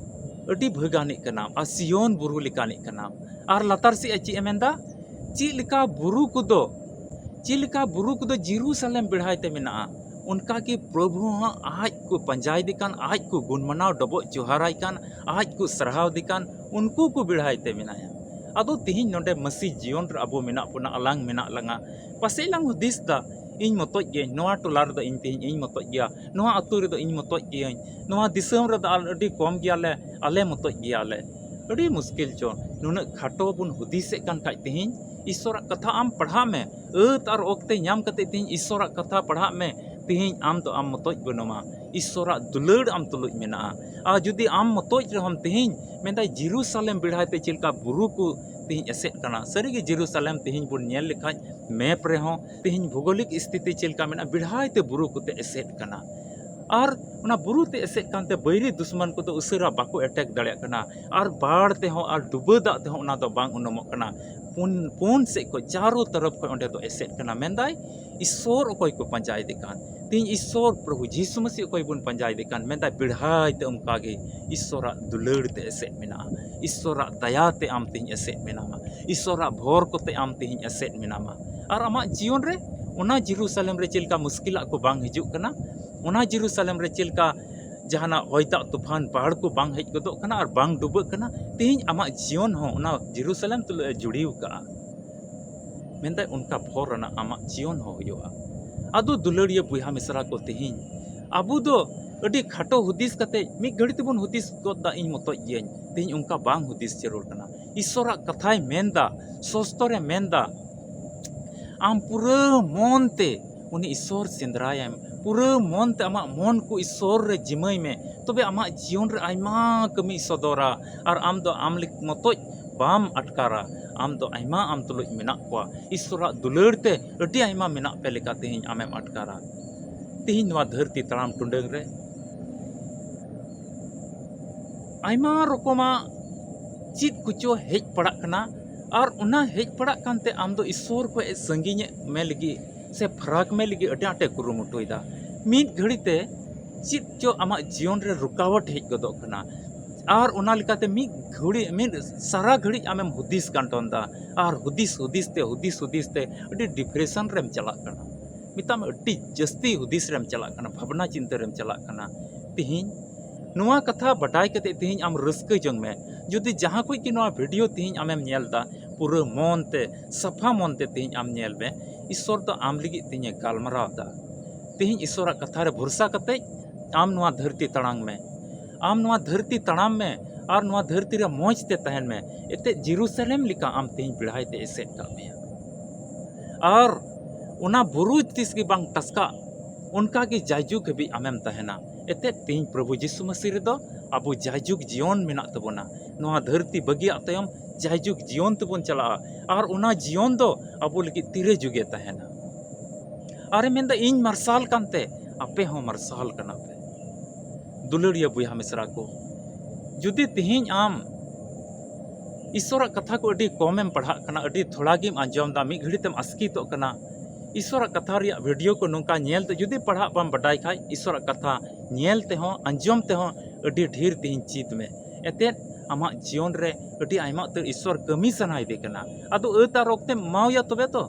ᱟᱹᱰᱤ ᱵᱷᱟᱹᱜᱟᱱᱤᱡ ᱠᱟᱱᱟᱢ ᱟᱨ ᱥᱤᱭᱚᱱ ᱵᱩᱨᱩ ᱞᱮᱠᱟᱱᱤᱡ ᱠᱟᱱᱟᱢ᱾ ᱟᱨ ᱞᱟᱛᱟᱨ ᱥᱮᱫ ᱮ ᱪᱮᱫ ᱮ ᱢᱮᱱᱫᱟ? ᱪᱮᱫ ᱞᱮᱠᱟ ᱵᱩᱨᱩ ᱠᱚᱫᱚ, ᱪᱮᱫ ᱞᱮᱠᱟ ᱵᱩᱨᱩ ᱠᱚᱫᱚ ᱡᱮᱨᱩᱥᱟᱞᱮᱢ ᱵᱮᱲᱦᱟᱭ ᱛᱮ ᱢᱮᱱᱟᱜᱼᱟ, ᱚᱱᱠᱟ ᱜᱮ ᱯᱨᱚᱵᱷᱩ ᱦᱚᱸ ᱟᱡ ᱠᱚ ᱯᱟᱸᱡᱟᱭᱮᱫᱮ ᱠᱟᱱ, ᱟᱡ ᱠᱚ ᱜᱩᱱ ᱢᱟᱱᱟᱣ ᱰᱚᱵᱚᱜ ᱡᱚᱦᱟᱨᱟᱭ ᱠᱟᱱ, ᱟᱡ ᱠᱚ ᱥᱟᱨᱦᱟᱣ ᱫᱮ ᱠᱟᱱ, ᱩᱱᱠᱩ ᱠᱚ ᱵᱮᱲᱦᱟᱭ ᱛᱮ ᱢᱮᱱᱟᱭᱟ᱾ ᱟᱫᱚ ᱛᱮᱦᱮᱧ ᱱᱚᱰᱮ ᱢᱟᱹᱥᱤ ᱡᱤᱭᱚᱱ ᱨᱮ ᱟᱵᱚ ᱢᱮᱱᱟᱜ ᱵᱚᱱᱟ, ᱟᱞᱟᱝ ᱢᱮᱱᱟᱜ ᱞᱟᱝᱟ, ᱯᱟᱥᱮᱡ ᱞᱟᱝ ᱦᱩᱫᱤᱥ ᱫᱟ, ᱤᱧ ᱢᱚᱛᱚᱡ ᱜᱤᱭᱟᱹᱧ, ᱱᱚᱣᱟ ᱴᱚᱞᱟ ᱨᱮᱫᱚ ᱤᱧ ᱛᱮᱦᱮᱧ ᱤᱧ ᱢᱚᱛᱚᱡ ᱜᱮᱭᱟ, ᱱᱚᱣᱟ ᱟᱹᱛᱩ ᱨᱮᱫᱚ ᱤᱧ ᱢᱚᱛᱚᱡ ᱜᱤᱭᱟᱹᱧ, ᱱᱚᱣᱟ ᱫᱤᱥᱚᱢ ᱨᱮᱫᱚ ᱟᱞ-, ᱟᱹᱰᱤ ᱠᱚᱢ ᱜᱮᱭᱟᱞᱮ, ᱟᱞᱮ ᱢᱚᱛᱚᱡ ᱜᱮᱭᱟᱞᱮ᱾ ᱟᱹᱰᱤ ᱢᱩᱥᱠᱤᱞ ᱪᱚ, ᱱᱩᱱᱟᱹᱜ ᱠᱷᱟᱴᱚ ᱵᱚᱱ ᱦᱩᱫᱤᱥᱮᱫ ᱠᱟᱱ ᱠᱷᱟᱡ ᱛᱮᱦᱮᱧ ᱤᱥᱥᱚᱨᱟᱜ ᱠᱟᱛᱷᱟ ᱟᱢ ᱯᱟᱲᱦᱟᱜ ᱢᱮ, ᱟᱹᱛ ᱟᱨ ᱚᱠᱛᱮ ᱧᱟᱢ ᱠᱟᱛᱮ ᱛᱮᱦᱮᱧ ᱤᱥᱥᱚᱨᱟᱜ ᱠᱟᱛᱷᱟ ᱯᱟᱲᱦᱟᱜ ᱢᱮ᱾ ᱛᱮᱦᱮᱧ ᱟᱢ ᱫᱚ ᱟᱢ ᱢᱚᱛᱚᱡ ᱵᱟᱹᱱᱩᱢᱟ, ᱤᱥᱥᱚᱨᱟᱜ ᱫᱩᱞᱟᱹᱲ ᱟᱢ ᱛᱩᱞᱩᱡ ᱢᱮᱱᱟᱜᱼᱟ᱾ ᱟᱨ ᱡᱩᱫᱤ ᱟᱢ ᱢᱚᱛᱚᱡ ᱨᱮᱦᱚᱸᱢ ᱛᱮᱦᱮᱧ ᱢᱮᱱᱫᱟᱭ ᱡᱮᱨᱩᱥᱟᱞᱮᱢ ᱵᱮᱲᱦᱟᱭ ᱛᱮ ᱪᱮᱫ ᱞᱮᱠᱟ ᱵᱩᱨᱩ ᱠᱚ ᱛᱮᱦᱮᱧ ᱮᱥᱮᱫ ᱠᱟᱱᱟ᱾ ᱥᱟᱹᱨᱤᱜᱮ ᱡᱮᱨᱩᱥᱟᱞᱮᱢ ᱛᱮᱦᱮᱧ ᱵᱚᱱ ᱧᱮᱞ ᱞᱮᱠᱷᱟᱡ ᱢᱮᱯ ᱨᱮᱦᱚᱸ ᱛᱮᱦᱮᱧ ᱵᱷᱳᱜᱳᱞᱤᱠ ᱥᱛᱷᱤᱛᱤ ᱪᱮᱫ ᱞᱮᱠᱟ ᱢᱮᱱᱟᱜᱼᱟ, ᱵᱮᱲᱦᱟᱭ ᱛᱮ ᱵᱩᱨᱩ ᱠᱚᱛᱮ ᱮᱥᱮᱫ ᱠᱟᱱᱟ᱾ ᱟᱨ ᱚᱱᱟ ᱵᱩᱨᱩ ᱛᱮ ᱮᱥᱮᱫ ᱠᱟᱱᱛᱮ ᱵᱟᱹᱭᱨᱤ ᱫᱩᱥᱢᱟᱱ ᱠᱚᱫᱚ ᱩᱥᱟᱹᱨᱟ ᱵᱟᱠᱚ ᱮᱴᱮᱠ ᱫᱟᱲᱮᱭᱟᱜ ᱠᱟᱱᱟ᱾ ᱟᱨ ᱵᱟᱲ ᱛᱮᱦᱚᱸ ᱟᱨ ᱰᱩᱵᱟᱹ ᱫᱟᱜ ᱛᱮᱦᱚᱸ ᱚᱱᱟ ᱫᱚ ᱵᱟᱝ ᱩᱱᱩᱢᱚᱜ ᱠᱟᱱᱟ᱾ ᱯᱩᱱ ᱯᱩᱱ ᱥᱮᱫ ᱠᱷᱚᱱ, ᱪᱟᱨᱚ ᱛᱚᱨᱚᱯ ᱠᱷᱚᱱ ᱚᱸᱰᱮ ᱫᱚ ᱮᱥᱮᱫ ᱠᱟᱱᱟ᱾ ᱢᱮᱱᱫᱟᱭ, ᱤᱥᱥᱚᱨ ᱚᱠᱚᱭ ᱠᱚ ᱯᱟᱸᱡᱟᱭᱮᱫᱮ ᱠᱟᱱ, ᱛᱮᱦᱮᱧ ᱤᱥᱥᱚᱨ ᱯᱨᱚᱵᱷᱩ ᱡᱤᱥᱩ ᱢᱟᱹᱥᱤ ᱚᱠᱚᱭ ᱵᱚᱱ ᱯᱟᱸᱡᱟᱭᱮᱫᱮ ᱠᱟᱱ, ᱢᱮᱱᱫᱟᱭ, ᱵᱮᱲᱦᱟᱭ ᱛᱮ ᱚᱱᱠᱟᱜᱮ ᱤᱥᱥᱚᱨᱟᱜ ᱫᱩᱞᱟᱹᱲ ᱛᱮ ᱮᱥᱮᱫ ᱢᱮᱱᱟᱜᱼᱟ᱾ ᱤᱥᱥᱚᱨᱟᱜ ᱫᱟᱭᱟ ᱛᱮ ᱟᱢ ᱛᱮᱦᱮᱧ ᱮᱥᱮᱫ ᱢᱮᱱᱟᱢᱟ᱾ ᱤᱥᱥᱚᱨᱟᱜ ᱵᱷᱚᱨ ᱠᱚᱛᱮ ᱟᱢ ᱛᱮᱦᱮᱧ ᱮᱥᱮᱫ ᱢᱮᱱᱟᱢᱟ᱾ ᱟᱨ ᱟᱢᱟᱜ ᱡᱤᱭᱚᱱ ᱨᱮ ᱚᱱᱟ ᱡᱮᱨᱩᱥᱟᱞᱮᱢ ᱨᱮ ᱪᱮᱫ ᱞᱮᱠᱟ ᱢᱩᱥᱠᱤᱞᱟᱜ ᱠᱚ ᱵᱟᱝ ᱦᱤᱡᱩᱜ ᱠᱟᱱᱟ, ᱚᱱᱟ ᱡᱮᱨᱩᱥᱟᱞᱮᱢ ᱨᱮ ᱪᱮᱫ ᱞᱮᱠᱟ ᱡᱟᱦᱟᱱᱟᱜ ᱦᱚᱭ ᱫᱟᱜ ᱛᱩᱯᱷᱟᱱ ᱵᱟᱲ ᱠᱚ ᱵᱟᱝ ᱦᱮᱡ ᱜᱚᱫᱚᱜ ᱠᱟᱱᱟ ᱟᱨ ᱵᱟᱝ ᱰᱩᱵᱟᱹᱜ ᱠᱟᱱᱟ, ᱛᱮᱦᱮᱧ ᱟᱢᱟᱜ ᱡᱤᱭᱚᱱ ᱦᱚᱸ ᱚᱱᱟ ᱡᱮᱨᱩᱥᱟᱞᱮᱢ ᱛᱩᱞᱩᱡ ᱮ ᱡᱩᱲᱤᱣ ᱠᱟᱜᱼᱟ᱾ ᱢᱮᱱᱫᱟᱭ, ᱚᱱᱠᱟ ᱵᱷᱚᱨ ᱨᱮᱱᱟᱜ ᱟᱢᱟᱜ ᱡᱤᱭᱚᱱ ᱦᱚᱸ ᱦᱩᱭᱩᱜᱼᱟ᱾ ᱟᱫᱚ ᱫᱩᱞᱟᱹᱲᱤᱭᱟᱹ ᱵᱚᱭᱦᱟ ᱢᱤᱥᱨᱟ ᱠᱚ, ᱛᱮᱦᱮᱧ ᱟᱵᱚ ᱫᱚ ᱟᱹᱰᱤ ᱠᱷᱟᱴᱚ ᱦᱩᱫᱤᱥ ᱠᱟᱛᱮ ᱢᱤᱫ ᱜᱷᱟᱹᱲᱤ ᱛᱮᱵᱚᱱ ᱦᱩᱫᱤᱥ ᱜᱚᱫ ᱫᱟ, ᱤᱧ ᱢᱚᱛᱚᱡ ᱜᱤᱭᱟᱹᱧ᱾ ᱛᱮᱦᱮᱧ ᱚᱱᱠᱟ ᱵᱟᱝ ᱦᱩᱫᱤᱥ ᱡᱟᱹᱨᱩᱲ ᱠᱟᱱᱟ᱾ ᱤᱥᱥᱚᱨᱟᱜ ᱠᱟᱛᱷᱟᱭ ᱢᱮᱱᱫᱟ, ᱥᱚᱥᱛᱚᱨᱮ ᱢᱮᱱᱫᱟ, ᱟᱢ ᱯᱩᱨᱟᱹ ᱢᱚᱱ ᱛᱮ ᱩᱱᱤ ᱤᱥᱥᱚᱨ ᱥᱮᱸᱫᱽᱨᱟᱭᱮᱢ, ᱯᱩᱨᱟᱹ ᱢᱚᱱ ᱛᱮ ᱟᱢᱟᱜ ᱢᱚᱱ ᱠᱚ ᱤᱥᱥᱚᱨ ᱨᱮ ᱡᱤᱢᱟᱹᱭ ᱢᱮ, ᱛᱚᱵᱮ ᱟᱢᱟᱜ ᱡᱤᱭᱚᱱ ᱨᱮ ᱟᱭᱢᱟ ᱠᱟᱹᱢᱤᱭ ᱥᱚᱫᱚᱨᱟ᱾ ᱟᱨ ᱟᱢ ᱫᱚ ᱟᱢ ᱞᱮᱠ-, ᱢᱚᱛᱚᱡ ᱵᱟᱢ ᱟᱴᱠᱟᱨᱟ, ᱟᱢ ᱫᱚ ᱟᱭᱢᱟ ᱟᱢ ᱛᱩᱞᱩᱡ ᱢᱮᱱᱟᱜ ᱠᱚᱣᱟ᱾ ᱤᱥᱥᱚᱨᱟᱜ ᱫᱩᱞᱟᱹᱲ ᱛᱮ ᱟᱹᱰᱤ ᱟᱭᱢᱟ ᱢᱮᱱᱟᱜ ᱯᱮ ᱞᱮᱠᱟ ᱛᱮᱦᱮᱧ ᱟᱢᱮᱢ ᱟᱴᱠᱟᱨᱟ᱾ ᱛᱮᱦᱮᱧ ᱱᱚᱣᱟ ᱫᱷᱟᱹᱨᱛᱤ ᱛᱟᱲᱟᱢ ᱴᱩᱰᱟᱹᱝ ᱨᱮ ᱟᱭᱢᱟ ᱨᱚᱠᱚᱢᱟᱜ ᱪᱮᱫ ᱠᱚᱪᱚ ᱦᱮᱡ ᱯᱟᱲᱟᱜ ᱠᱟᱱᱟ᱾ ᱟᱨ ᱚᱱᱟ ᱦᱮᱡ ᱯᱟᱲᱟᱜ ᱠᱟᱱᱛᱮ ᱟᱢ ᱫᱚ ᱤᱥᱥᱚᱨ ᱠᱷᱚᱱ ᱥᱟᱺᱜᱤᱧᱮᱫ ᱢᱮ ᱞᱟᱹᱜᱤᱫ ᱥᱮ ᱯᱷᱟᱨᱟᱠ ᱢᱮ ᱞᱟᱹᱜᱤᱫ ᱟᱹᱰᱤ ᱟᱸᱴᱮ ᱠᱩᱨᱩᱢᱩᱴᱩᱭᱮᱫᱟ᱾ ᱢᱤᱫ ᱜᱷᱟᱹᱲᱤ ᱛᱮ ᱪᱮᱫ ᱪᱚ ᱟᱢᱟᱜ ᱡᱤᱭᱚᱱ ᱨᱮ ᱨᱩᱠᱟᱣᱟᱴ ᱦᱮᱡ ᱜᱚᱫᱚᱜ ᱠᱟᱱᱟ᱾ ᱟᱨ ᱚᱱᱟ ᱞᱮᱠᱟᱛᱮ ᱢᱤᱫ ᱜᱷᱟᱹᱲᱤ, ᱢᱤᱫ ᱥᱟᱨᱟ ᱜᱷᱟᱹᱲᱤᱡ ᱟᱢᱮᱢ ᱦᱩᱫᱤᱥ ᱠᱟᱱᱴᱚᱱ ᱫᱟ᱾ ᱟᱨ ᱦᱩᱫᱤᱥ ᱦᱩᱫᱤᱥ ᱛᱮ, ᱦᱩᱫᱤᱥ ᱦᱩᱫᱤᱥ ᱛᱮ ᱟᱹᱰᱤ ᱰᱤᱯᱨᱮᱥᱚᱱ ᱨᱮᱢ ᱪᱟᱞᱟᱜ ᱠᱟᱱᱟ᱾ ᱢᱮᱛᱟᱜ ᱢᱮ, ᱟᱹᱰᱤ ᱡᱟᱹᱥᱛᱤ ᱦᱩᱫᱤᱥ ᱨᱮᱢ ᱪᱟᱞᱟᱜ ᱠᱟᱱᱟ, ᱵᱷᱟᱵᱽᱱᱟ ᱪᱤᱱᱛᱟᱹ ᱨᱮᱢ ᱪᱟᱞᱟᱜ ᱠᱟᱱᱟ᱾ ᱛᱤᱦᱤᱧ ᱱᱚᱣᱟ ᱠᱟᱛᱷᱟ ᱵᱟᱰᱟᱭ ᱠᱟᱛᱮ ᱛᱤᱦᱤᱧ ᱟᱢ ᱨᱟᱹᱥᱠᱟᱹ ᱡᱚᱝ ᱢᱮ᱾ ᱡᱩᱫᱤ ᱡᱟᱦᱟᱸ ᱠᱷᱚᱡ ᱜᱮ ᱱᱚᱣᱟ ᱵᱷᱤᱰᱤᱭᱳ ᱛᱤᱦᱤᱧ ᱟᱢᱮᱢ ᱧᱮᱞ ᱫᱟ, ᱯᱩᱨᱟᱹ ᱢᱚᱱ ᱛᱮ, ᱥᱟᱯᱷᱟ ᱢᱚᱱ ᱛᱮ ᱛᱤᱦᱤᱧ ᱟᱢ ᱧᱮᱞ ᱢᱮ᱾ ᱤᱥᱥᱚᱨ ᱫᱚ ᱟᱢ ᱞᱟᱹᱜᱤᱫ ᱛᱤᱦᱤᱧᱮ ᱜᱟᱞᱢᱟᱨᱟᱣ ᱫᱟ᱾ ᱛᱤᱦᱤᱧ ᱤᱥᱥᱚᱨᱟᱜ ᱠᱟᱛᱷᱟ ᱨᱮ ᱵᱷᱚᱨᱥᱟ ᱠᱟᱛᱮ ᱟᱢ ᱱᱚᱣᱟ ᱫᱷᱟᱹᱨᱛᱤ ᱛᱟᱲᱟᱝ ᱢᱮ᱾ ᱟᱢ ᱱᱚᱣᱟ ᱫᱷᱟᱹᱨᱛᱤ ᱛᱟᱲᱟᱢ ᱢᱮ ᱟᱨ ᱱᱚᱣᱟ ᱫᱷᱟᱹᱨᱛᱤ ᱨᱮ ᱢᱚᱡᱽ ᱛᱮ ᱛᱟᱦᱮᱱ ᱢᱮ᱾ ᱮᱛᱮᱫ ᱡᱮᱨᱩᱥᱟᱞᱮᱢ ᱞᱮᱠᱟ ᱟᱢ ᱛᱤᱦᱤᱧ ᱵᱮᱲᱦᱟᱭ ᱛᱮ ᱮᱥᱮᱫ ᱠᱟᱜ ᱢᱮᱭᱟ᱾ ᱟᱨ ᱚᱱᱟ ᱵᱩᱨᱩ ᱛᱤᱥ ᱜᱮ ᱵᱟᱝ ᱴᱟᱥᱠᱟᱜ, ᱚᱱᱠᱟ ᱜᱮ ᱡᱟᱭᱡᱩᱜᱽ ᱦᱟᱹᱵᱤᱡ ᱟᱢᱮᱢ ᱛᱟᱦᱮᱱᱟ᱾ ᱮᱛᱮᱫ ᱛᱤᱦᱤᱧ ᱯᱨᱚᱵᱷᱩ ᱡᱤᱥᱩ ᱢᱟᱹᱥᱤ ᱨᱮᱫᱚ ᱟᱵᱚ ᱡᱟᱭᱡᱩᱜᱽ ᱡᱤᱭᱚᱱ ᱢᱮᱱᱟᱜ ᱛᱟᱵᱚᱱᱟ᱾ ᱱᱚᱣᱟ ᱫᱷᱟᱹᱨᱛᱤ ᱵᱟᱹᱜᱤᱭᱟᱜ ᱛᱟᱭᱚᱢ ᱡᱟᱭᱡᱩᱜᱽ ᱡᱤᱭᱚᱱ ᱛᱮᱵᱚᱱ ᱪᱟᱞᱟᱜᱼᱟ᱾ ᱟᱨ ᱚᱱᱟ ᱡᱤᱭᱚᱱ ᱫᱚ ᱟᱵᱚ ᱞᱟᱹᱜᱤᱫ ᱛᱤᱨᱮ ᱡᱩᱜᱮ ᱛᱟᱦᱮᱱᱟ᱾ ᱟᱨᱮ ᱢᱮᱱᱫᱟ, ᱤᱧ ᱢᱟᱨᱥᱟᱞ ᱠᱟᱱᱛᱮ ᱟᱯᱮ ᱦᱚᱸ ᱢᱟᱨᱥᱟᱞ ᱠᱟᱱᱟ ᱯᱮ᱾ ᱫᱩᱞᱟᱹᱲᱤᱭᱟᱹ ᱵᱚᱭᱦᱟ ᱢᱤᱥᱨᱟ ᱠᱚ, ᱡᱩᱫᱤ ᱛᱮᱦᱮᱧ ᱟᱢ ᱤᱥᱚᱨᱟᱜ ᱠᱟᱛᱷᱟ ᱠᱚ ᱟᱹᱰᱤ ᱠᱚᱢᱮᱢ ᱯᱟᱲᱦᱟᱜ ᱠᱟᱱᱟ, ᱟᱹᱰᱤ ᱛᱷᱚᱲᱟ ᱜᱮᱢ ᱟᱸᱡᱚᱢ ᱫᱟ, ᱢᱤᱫ ᱜᱷᱟᱹᱲᱤ ᱛᱮᱢ ᱟᱥᱠᱤᱛᱚᱜ ᱠᱟᱱᱟ, ᱤᱥᱚᱨᱟᱜ ᱠᱟᱛᱷᱟ ᱨᱮᱭᱟᱜ ᱵᱷᱤᱰᱤᱭᱳ ᱠᱚ ᱱᱚᱝᱠᱟ ᱧᱮᱞ ᱛᱮ, ᱡᱩᱫᱤ ᱯᱟᱲᱦᱟᱜ ᱵᱟᱢ ᱵᱟᱰᱟᱭ ᱠᱷᱟᱡ, ᱤᱥᱚᱨᱟᱜ ᱠᱟᱛᱷᱟ ᱧᱮᱞ ᱛᱮᱦᱚᱸ ᱟᱸᱡᱚᱢ ᱛᱮᱦᱚᱸ ᱟᱹᱰᱤ ᱰᱷᱮᱨ ᱛᱮᱦᱮᱧ ᱪᱮᱫ ᱢᱮ᱾ ᱮᱛᱮᱫ ᱟᱢᱟᱜ ᱡᱤᱭᱚᱱ ᱨᱮ ᱟᱹᱰᱤ ᱟᱭᱢᱟ ᱩᱛᱟᱹᱨ ᱤᱥᱚᱨ ᱠᱟᱹᱢᱤ ᱥᱟᱱᱟᱭᱮᱫᱮ ᱠᱟᱱᱟ᱾ ᱟᱫᱚ ᱟᱹᱛ ᱟᱨ ᱚᱠᱛᱮᱢ ᱮᱢᱟᱣᱟᱭᱟ ᱛᱚᱵᱮ ᱛᱚ᱾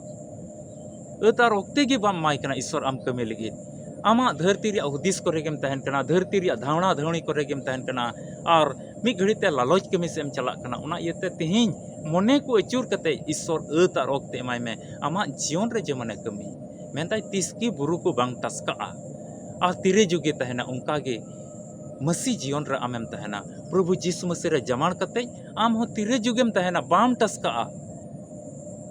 ᱟᱹᱛ ᱟᱨ ᱚᱠᱛᱮ ᱜᱮ ᱵᱟᱢ ᱮᱢᱟᱭ ᱠᱟᱱᱟ ᱤᱥᱚᱨ ᱟᱢ ᱠᱟᱹᱢᱤ ᱞᱟᱹᱜᱤᱫ᱾ ᱟᱢᱟᱜ ᱫᱷᱟᱹᱨᱛᱤ ᱨᱮᱭᱟᱜ ᱦᱩᱫᱤᱥ ᱠᱚᱨᱮ ᱜᱮᱢ ᱛᱟᱦᱮᱱ ᱠᱟᱱᱟ, ᱫᱷᱟᱹᱨᱛᱤ ᱨᱮᱭᱟᱜ ᱫᱷᱟᱣᱲᱟ ᱫᱷᱟᱹᱣᱲᱤ ᱠᱚᱨᱮ ᱜᱮᱢ ᱛᱟᱦᱮᱱ ᱠᱟᱱᱟ, ᱟᱨ ᱢᱤᱫ ᱜᱷᱟᱹᱲᱤᱡ ᱛᱮ ᱞᱟᱞᱚᱪ ᱠᱟᱹᱢᱤ ᱥᱮᱫ ᱮᱢ ᱪᱟᱞᱟᱜ ᱠᱟᱱᱟ᱾ ᱚᱱᱟ ᱤᱭᱟᱹᱛᱮ ᱛᱮᱦᱮᱧ ᱢᱚᱱᱮ ᱠᱚ ᱟᱹᱪᱩᱨ ᱠᱟᱛᱮ ᱤᱥᱚᱨ ᱟᱹᱛ ᱟᱨ ᱚᱠᱛᱮ ᱮᱢᱟᱭ ᱢᱮ, ᱟᱢᱟᱜ ᱡᱤᱭᱚᱱ ᱨᱮ ᱡᱮᱢᱚᱱᱮ ᱠᱟᱹᱢᱤ᱾ ᱢᱮᱱᱫᱟᱭ, ᱛᱤᱥ ᱜᱮ ᱵᱩᱨᱩ ᱠᱚ ᱵᱟᱝ ᱴᱟᱥᱠᱟᱜᱼᱟ ᱟᱨ ᱛᱤᱨᱮ ᱡᱩᱜᱮ ᱛᱟᱦᱮᱱᱟ, ᱚᱱᱠᱟ ᱜᱮ ᱢᱟᱹᱥᱤ ᱡᱤᱭᱚᱱ ᱨᱮ ᱟᱢᱮᱢ ᱛᱟᱦᱮᱱᱟ᱾ ᱯᱨᱚᱵᱷᱩ ᱡᱤᱥᱩ ᱢᱟᱹᱥᱤ ᱨᱮ ᱡᱟᱢᱟᱲ ᱠᱟᱛᱮ ᱟᱢ ᱦᱚᱸ ᱛᱤᱨᱮ ᱡᱩᱜᱮᱢ ᱛᱟᱦᱮᱱᱟ, ᱵᱟᱢ ᱴᱟᱥᱠᱟᱜᱼᱟ,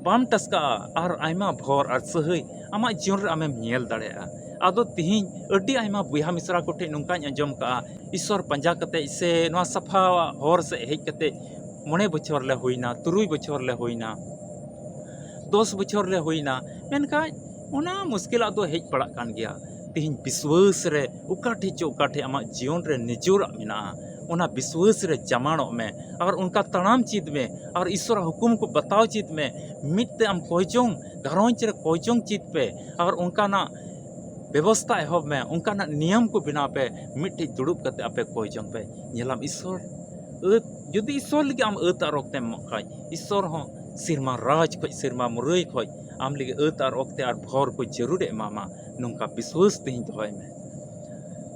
ᱵᱟᱢ ᱴᱟᱥᱠᱟᱜᱼᱟ᱾ ᱟᱨ ᱟᱭᱢᱟ ᱵᱷᱚᱨ ᱟᱨ ᱥᱟᱹᱦᱟᱹᱭ ᱟᱢᱟᱜ ᱡᱤᱭᱚᱱ ᱨᱮ ᱟᱢᱮᱢ ᱧᱮᱞ ᱫᱟᱲᱮᱭᱟᱜᱼᱟ᱾ ᱟᱫᱚ ᱛᱤᱦᱤᱧ ᱟᱹᱰᱤ ᱟᱭᱢᱟ ᱵᱚᱭᱦᱟ ᱢᱤᱥᱨᱟ ᱠᱚᱴᱷᱮᱱ ᱱᱚᱝᱠᱟᱧ ᱟᱸᱡᱚᱢ ᱠᱟᱜᱼᱟ, ᱤᱥᱚᱨ ᱯᱟᱸᱡᱟ ᱠᱟᱛᱮ ᱥᱮ ᱱᱚᱣᱟ ᱥᱟᱯᱷᱟᱣᱟᱜ ᱦᱚᱨ ᱥᱮᱫ ᱦᱮᱡ ᱠᱟᱛᱮ ᱢᱚᱬᱮ ᱵᱚᱪᱷᱚᱨ ᱞᱮ ᱦᱩᱭᱱᱟ, ᱛᱩᱨᱩᱭ ᱵᱚᱪᱷᱚᱨ ᱞᱮ ᱦᱩᱭᱱᱟ, ᱫᱚᱥ ᱵᱚᱪᱷᱚᱨ ᱞᱮ ᱦᱩᱭᱱᱟ, ᱢᱮᱱᱠᱷᱟᱱ ᱚᱱᱟ ᱢᱩᱥᱠᱤᱞᱟᱜ ᱫᱚ ᱦᱮᱡ ᱯᱟᱲᱟᱜ ᱠᱟᱱ ᱜᱮᱭᱟ᱾ ᱛᱤᱦᱤᱧ ᱵᱤᱥᱣᱟᱹᱥ ᱨᱮ ᱚᱠᱟ ᱴᱷᱮᱡ ᱪᱚ ᱚᱠᱟ ᱴᱷᱮᱡ ᱟᱢᱟᱜ ᱡᱤᱭᱚᱱ ᱨᱮ ᱱᱤᱡᱚᱨᱟᱜ ᱢᱮᱱᱟᱜᱼᱟ, ᱚᱱᱟ ᱵᱤᱥᱣᱟᱹᱥ ᱨᱮ ᱡᱟᱢᱟᱲᱚᱜ ᱢᱮ ᱟᱨ ᱚᱱᱠᱟ ᱛᱟᱲᱟᱢ ᱪᱮᱫ ᱢᱮ ᱟᱨ ᱤᱥᱚᱨᱟᱜ ᱦᱩᱠᱩᱢ ᱠᱚ ᱵᱟᱛᱟᱣ ᱪᱮᱫ ᱢᱮ᱾ ᱢᱤᱫ ᱛᱮ ᱟᱢ ᱠᱚᱭ ᱡᱚᱝ, ᱜᱷᱟᱨᱚᱸᱡᱽ ᱨᱮ ᱠᱚᱭ ᱡᱚᱝ ᱪᱮᱫ ᱯᱮ ᱟᱨ ᱚᱱᱠᱟᱱᱟᱜ ᱵᱮᱵᱚᱥᱛᱟ ᱮᱦᱚᱵ ᱢᱮ, ᱚᱱᱠᱟᱱᱟᱜ ᱱᱤᱭᱚᱢ ᱠᱚ ᱵᱮᱱᱟᱣ ᱯᱮ, ᱢᱤᱫᱴᱮᱡ ᱫᱩᱲᱩᱵ ᱠᱟᱛᱮ ᱟᱯᱮ ᱠᱚᱭ ᱡᱚᱝ ᱯᱮ᱾ ᱧᱮᱞᱟᱢ ᱤᱥᱚᱨ ᱟᱹᱛ, ᱡᱩᱫᱤ ᱤᱥᱚᱨ ᱞᱟᱹᱜᱤᱫ ᱟᱢ ᱟᱹᱛ ᱟᱨ ᱚᱠᱛᱮᱢ ᱮᱢᱚᱜ ᱠᱷᱟᱡ, ᱤᱥᱚᱨ ᱦᱚᱸ ᱥᱮᱨᱢᱟ ᱨᱟᱡᱽ ᱠᱷᱚᱡ, ᱥᱮᱨᱢᱟ ᱢᱩᱨᱟᱹᱭ ᱠᱷᱚᱡ ᱟᱢ ᱞᱟᱹᱜᱤᱫ ᱟᱹᱛ ᱟᱨ ᱚᱠᱛᱮ ᱟᱨ ᱵᱷᱚᱨ ᱠᱚ ᱡᱟᱹᱨᱩᱲᱮ ᱮᱢᱟᱢᱟ, ᱱᱚᱝᱠᱟ ᱵᱤᱥᱣᱟᱹᱥ ᱛᱮᱦᱮᱧ ᱫᱚᱦᱚᱭ ᱢᱮ᱾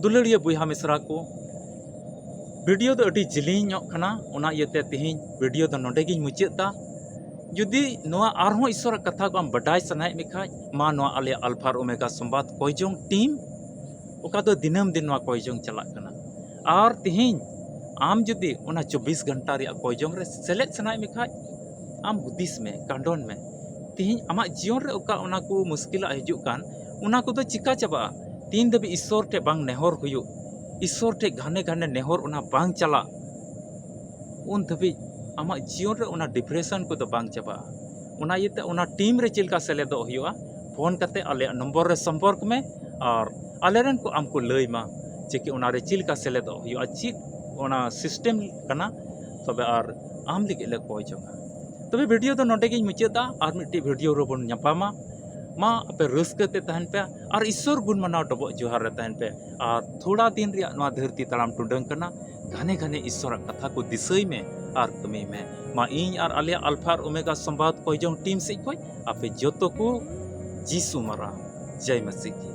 ᱫᱩᱞᱟᱹᱲᱤᱭᱟᱹ ᱵᱚᱭᱦᱟ ᱢᱤᱥᱨᱟ ᱠᱚ, ᱵᱷᱤᱰᱤᱭᱳ ᱫᱚ ᱟᱹᱰᱤ ᱡᱤᱞᱤᱧᱚᱜ ᱠᱟᱱᱟ, ᱚᱱᱟ ᱤᱭᱟᱹᱛᱮ ᱛᱮᱦᱮᱧ ᱵᱷᱤᱰᱤᱭᱳ ᱫᱚ ᱱᱚᱰᱮ ᱜᱤᱧ ᱢᱩᱪᱟᱹᱫ ᱫᱟ᱾ ᱡᱩᱫᱤ ᱱᱚᱣᱟ ᱟᱨᱦᱚᱸ ᱤᱥᱚᱨᱟᱜ ᱠᱟᱛᱷᱟ ᱠᱚ ᱟᱢ ᱵᱟᱰᱟᱭ ᱥᱟᱱᱟᱭᱮᱫ ᱢᱮ ᱠᱷᱟᱡ, ᱢᱟ ᱱᱚᱣᱟ ᱟᱞᱮᱭᱟᱜ ᱟᱞᱯᱷᱟ ᱟᱨ ᱳᱢᱮᱜᱟ ᱥᱚᱢᱵᱟᱫ ᱠᱚᱭ ᱡᱚᱝ ᱴᱤᱢ, ᱚᱠᱟ ᱫᱚ ᱫᱤᱱᱟᱹᱢ ᱫᱤᱱ ᱱᱚᱣᱟ ᱠᱚᱭ ᱡᱚᱝ ᱪᱟᱞᱟᱜ ᱠᱟᱱᱟ᱾ ᱟᱨ ᱛᱮᱦᱮᱧ ᱟᱢ ᱡᱩᱫᱤ ᱚᱱᱟ ᱪᱚᱵᱵᱤᱥ ᱜᱷᱚᱱᱴᱟ ᱨᱮᱭᱟᱜ ᱠᱚᱭ ᱡᱚᱝ ᱨᱮ ᱥᱮᱞᱮᱫ ᱥᱟᱱᱟᱭᱮᱫ ᱢᱮ ᱠᱷᱟᱡ, ᱟᱢ ᱦᱩᱫᱤᱥ ᱢᱮ, ᱠᱟᱸᱰᱚᱱ ᱢᱮ, ᱛᱮᱦᱮᱧ ᱟᱢᱟᱜ ᱡᱤᱭᱚᱱ ᱨᱮ ᱚᱠᱟ ᱚᱱᱟ ᱠᱚ ᱢᱩᱥᱠᱤᱞᱟᱜ ᱦᱤᱡᱩᱜ ᱠᱟᱱ, ᱚᱱᱟ ᱠᱚᱫᱚ ᱪᱤᱠᱟ ᱪᱟᱵᱟᱜᱼᱟ? ᱛᱤᱱ ᱫᱷᱟᱹᱵᱤᱡ ᱤᱥᱚᱨ ᱴᱷᱮᱡ ᱵᱟᱝ ᱱᱮᱦᱚᱨ ᱦᱩᱭᱩᱜ, ᱤᱥᱚᱨ ᱴᱷᱮᱡ ᱜᱷᱟᱱᱮ ᱜᱷᱟᱱᱮ ᱱᱮᱦᱚᱨ ᱚᱱᱟ ᱵᱟᱝ ᱪᱟᱞᱟᱜ, ᱩᱱ ᱫᱷᱟᱹᱵᱤᱡ ᱟᱢᱟᱜ ᱡᱤᱭᱚᱱ ᱨᱮ ᱚᱱᱟ ᱰᱤᱯᱨᱮᱥᱚᱱ ᱠᱚᱫᱚ ᱵᱟᱝ ᱪᱟᱵᱟᱜᱼᱟ᱾ ᱚᱱᱟ ᱤᱭᱟᱹᱛᱮ ᱚᱱᱟ ᱴᱤᱢ ᱨᱮ ᱪᱮᱫ ᱞᱮᱠᱟ ᱥᱮᱞᱮᱫᱚᱜ ᱦᱩᱭᱩᱜᱼᱟ, ᱯᱷᱳᱱ ᱠᱟᱛᱮ ᱟᱞᱮᱭᱟᱜ ᱱᱚᱢᱵᱚᱨ ᱨᱮ ᱥᱚᱢᱯᱚᱨᱠ ᱢᱮ ᱟᱨ ᱟᱞᱮᱨᱮᱱ ᱠᱚ ᱟᱢ ᱠᱚ ᱞᱟᱹᱭ ᱢᱟ ᱡᱮ ᱠᱤ ᱚᱱᱟᱨᱮ ᱪᱮᱫ ᱞᱮᱠᱟ ᱥᱮᱞᱮᱫᱚᱜ ᱦᱩᱭᱩᱜᱼᱟ, ᱪᱮᱫ ᱚᱱᱟ ᱥᱤᱥᱴᱮᱢ ᱠᱟᱱᱟ, ᱛᱚᱵᱮ ᱟᱨ ᱟᱢ ᱞᱟᱹᱜᱤᱫ ᱞᱮ ᱠᱚᱭ ᱡᱚᱝᱟ᱾ ᱛᱚᱵᱮ ᱵᱷᱤᱰᱤᱭᱳ ᱫᱚ ᱱᱚᱰᱮ ᱜᱤᱧ ᱢᱩᱪᱟᱹᱫᱟ᱾ ᱟᱨ ᱢᱤᱫᱴᱤᱡ ᱵᱷᱤᱰᱤᱭᱳ ᱨᱮᱵᱚᱱ ᱧᱟᱯᱟᱢᱟ᱾ ᱢᱟ ᱟᱯᱮ ᱨᱟᱹᱥᱠᱟᱹ ᱛᱮ ᱛᱟᱦᱮᱱ ᱯᱮ ᱟᱨ ᱤᱥᱥᱚᱨ ᱜᱩᱱ ᱢᱟᱱᱟᱣ ᱰᱚᱵᱚᱜ ᱡᱚᱦᱟᱨ ᱨᱮ ᱛᱟᱦᱮᱱ ᱯᱮ᱾ ᱟᱨ ᱛᱷᱚᱲᱟ ᱫᱤᱱ ᱨᱮᱭᱟᱜ ᱱᱚᱣᱟ ᱫᱷᱟᱹᱨᱛᱤ ᱛᱟᱲᱟᱢ ᱴᱩᱰᱟᱹᱝ ᱠᱟᱱᱟ᱾ ᱜᱷᱟᱱᱮ ᱜᱷᱟᱱᱮ ᱤᱥᱥᱚᱨᱟᱜ ᱠᱟᱛᱷᱟ ᱠᱚ ᱫᱤᱥᱟᱹᱭ ᱢᱮ ᱟᱨ ᱠᱟᱹᱢᱤᱭ ᱢᱮ᱾ ᱢᱟ ᱤᱧ ᱟᱨ ᱟᱞᱮᱭᱟᱜ ᱟᱞᱯᱷᱟ ᱟᱨ ᱳᱢᱮᱜᱟ ᱥᱚᱢᱵᱟᱫ ᱠᱚᱭ ᱡᱚᱝ ᱴᱤᱢ ᱥᱮᱫ ᱠᱷᱚᱱ ᱟᱯᱮ ᱡᱚᱛᱚ ᱠᱚ ᱡᱤᱥᱩ ᱢᱟᱨᱟ ᱡᱟᱭ ᱢᱟᱥᱤ ᱠᱤ᱾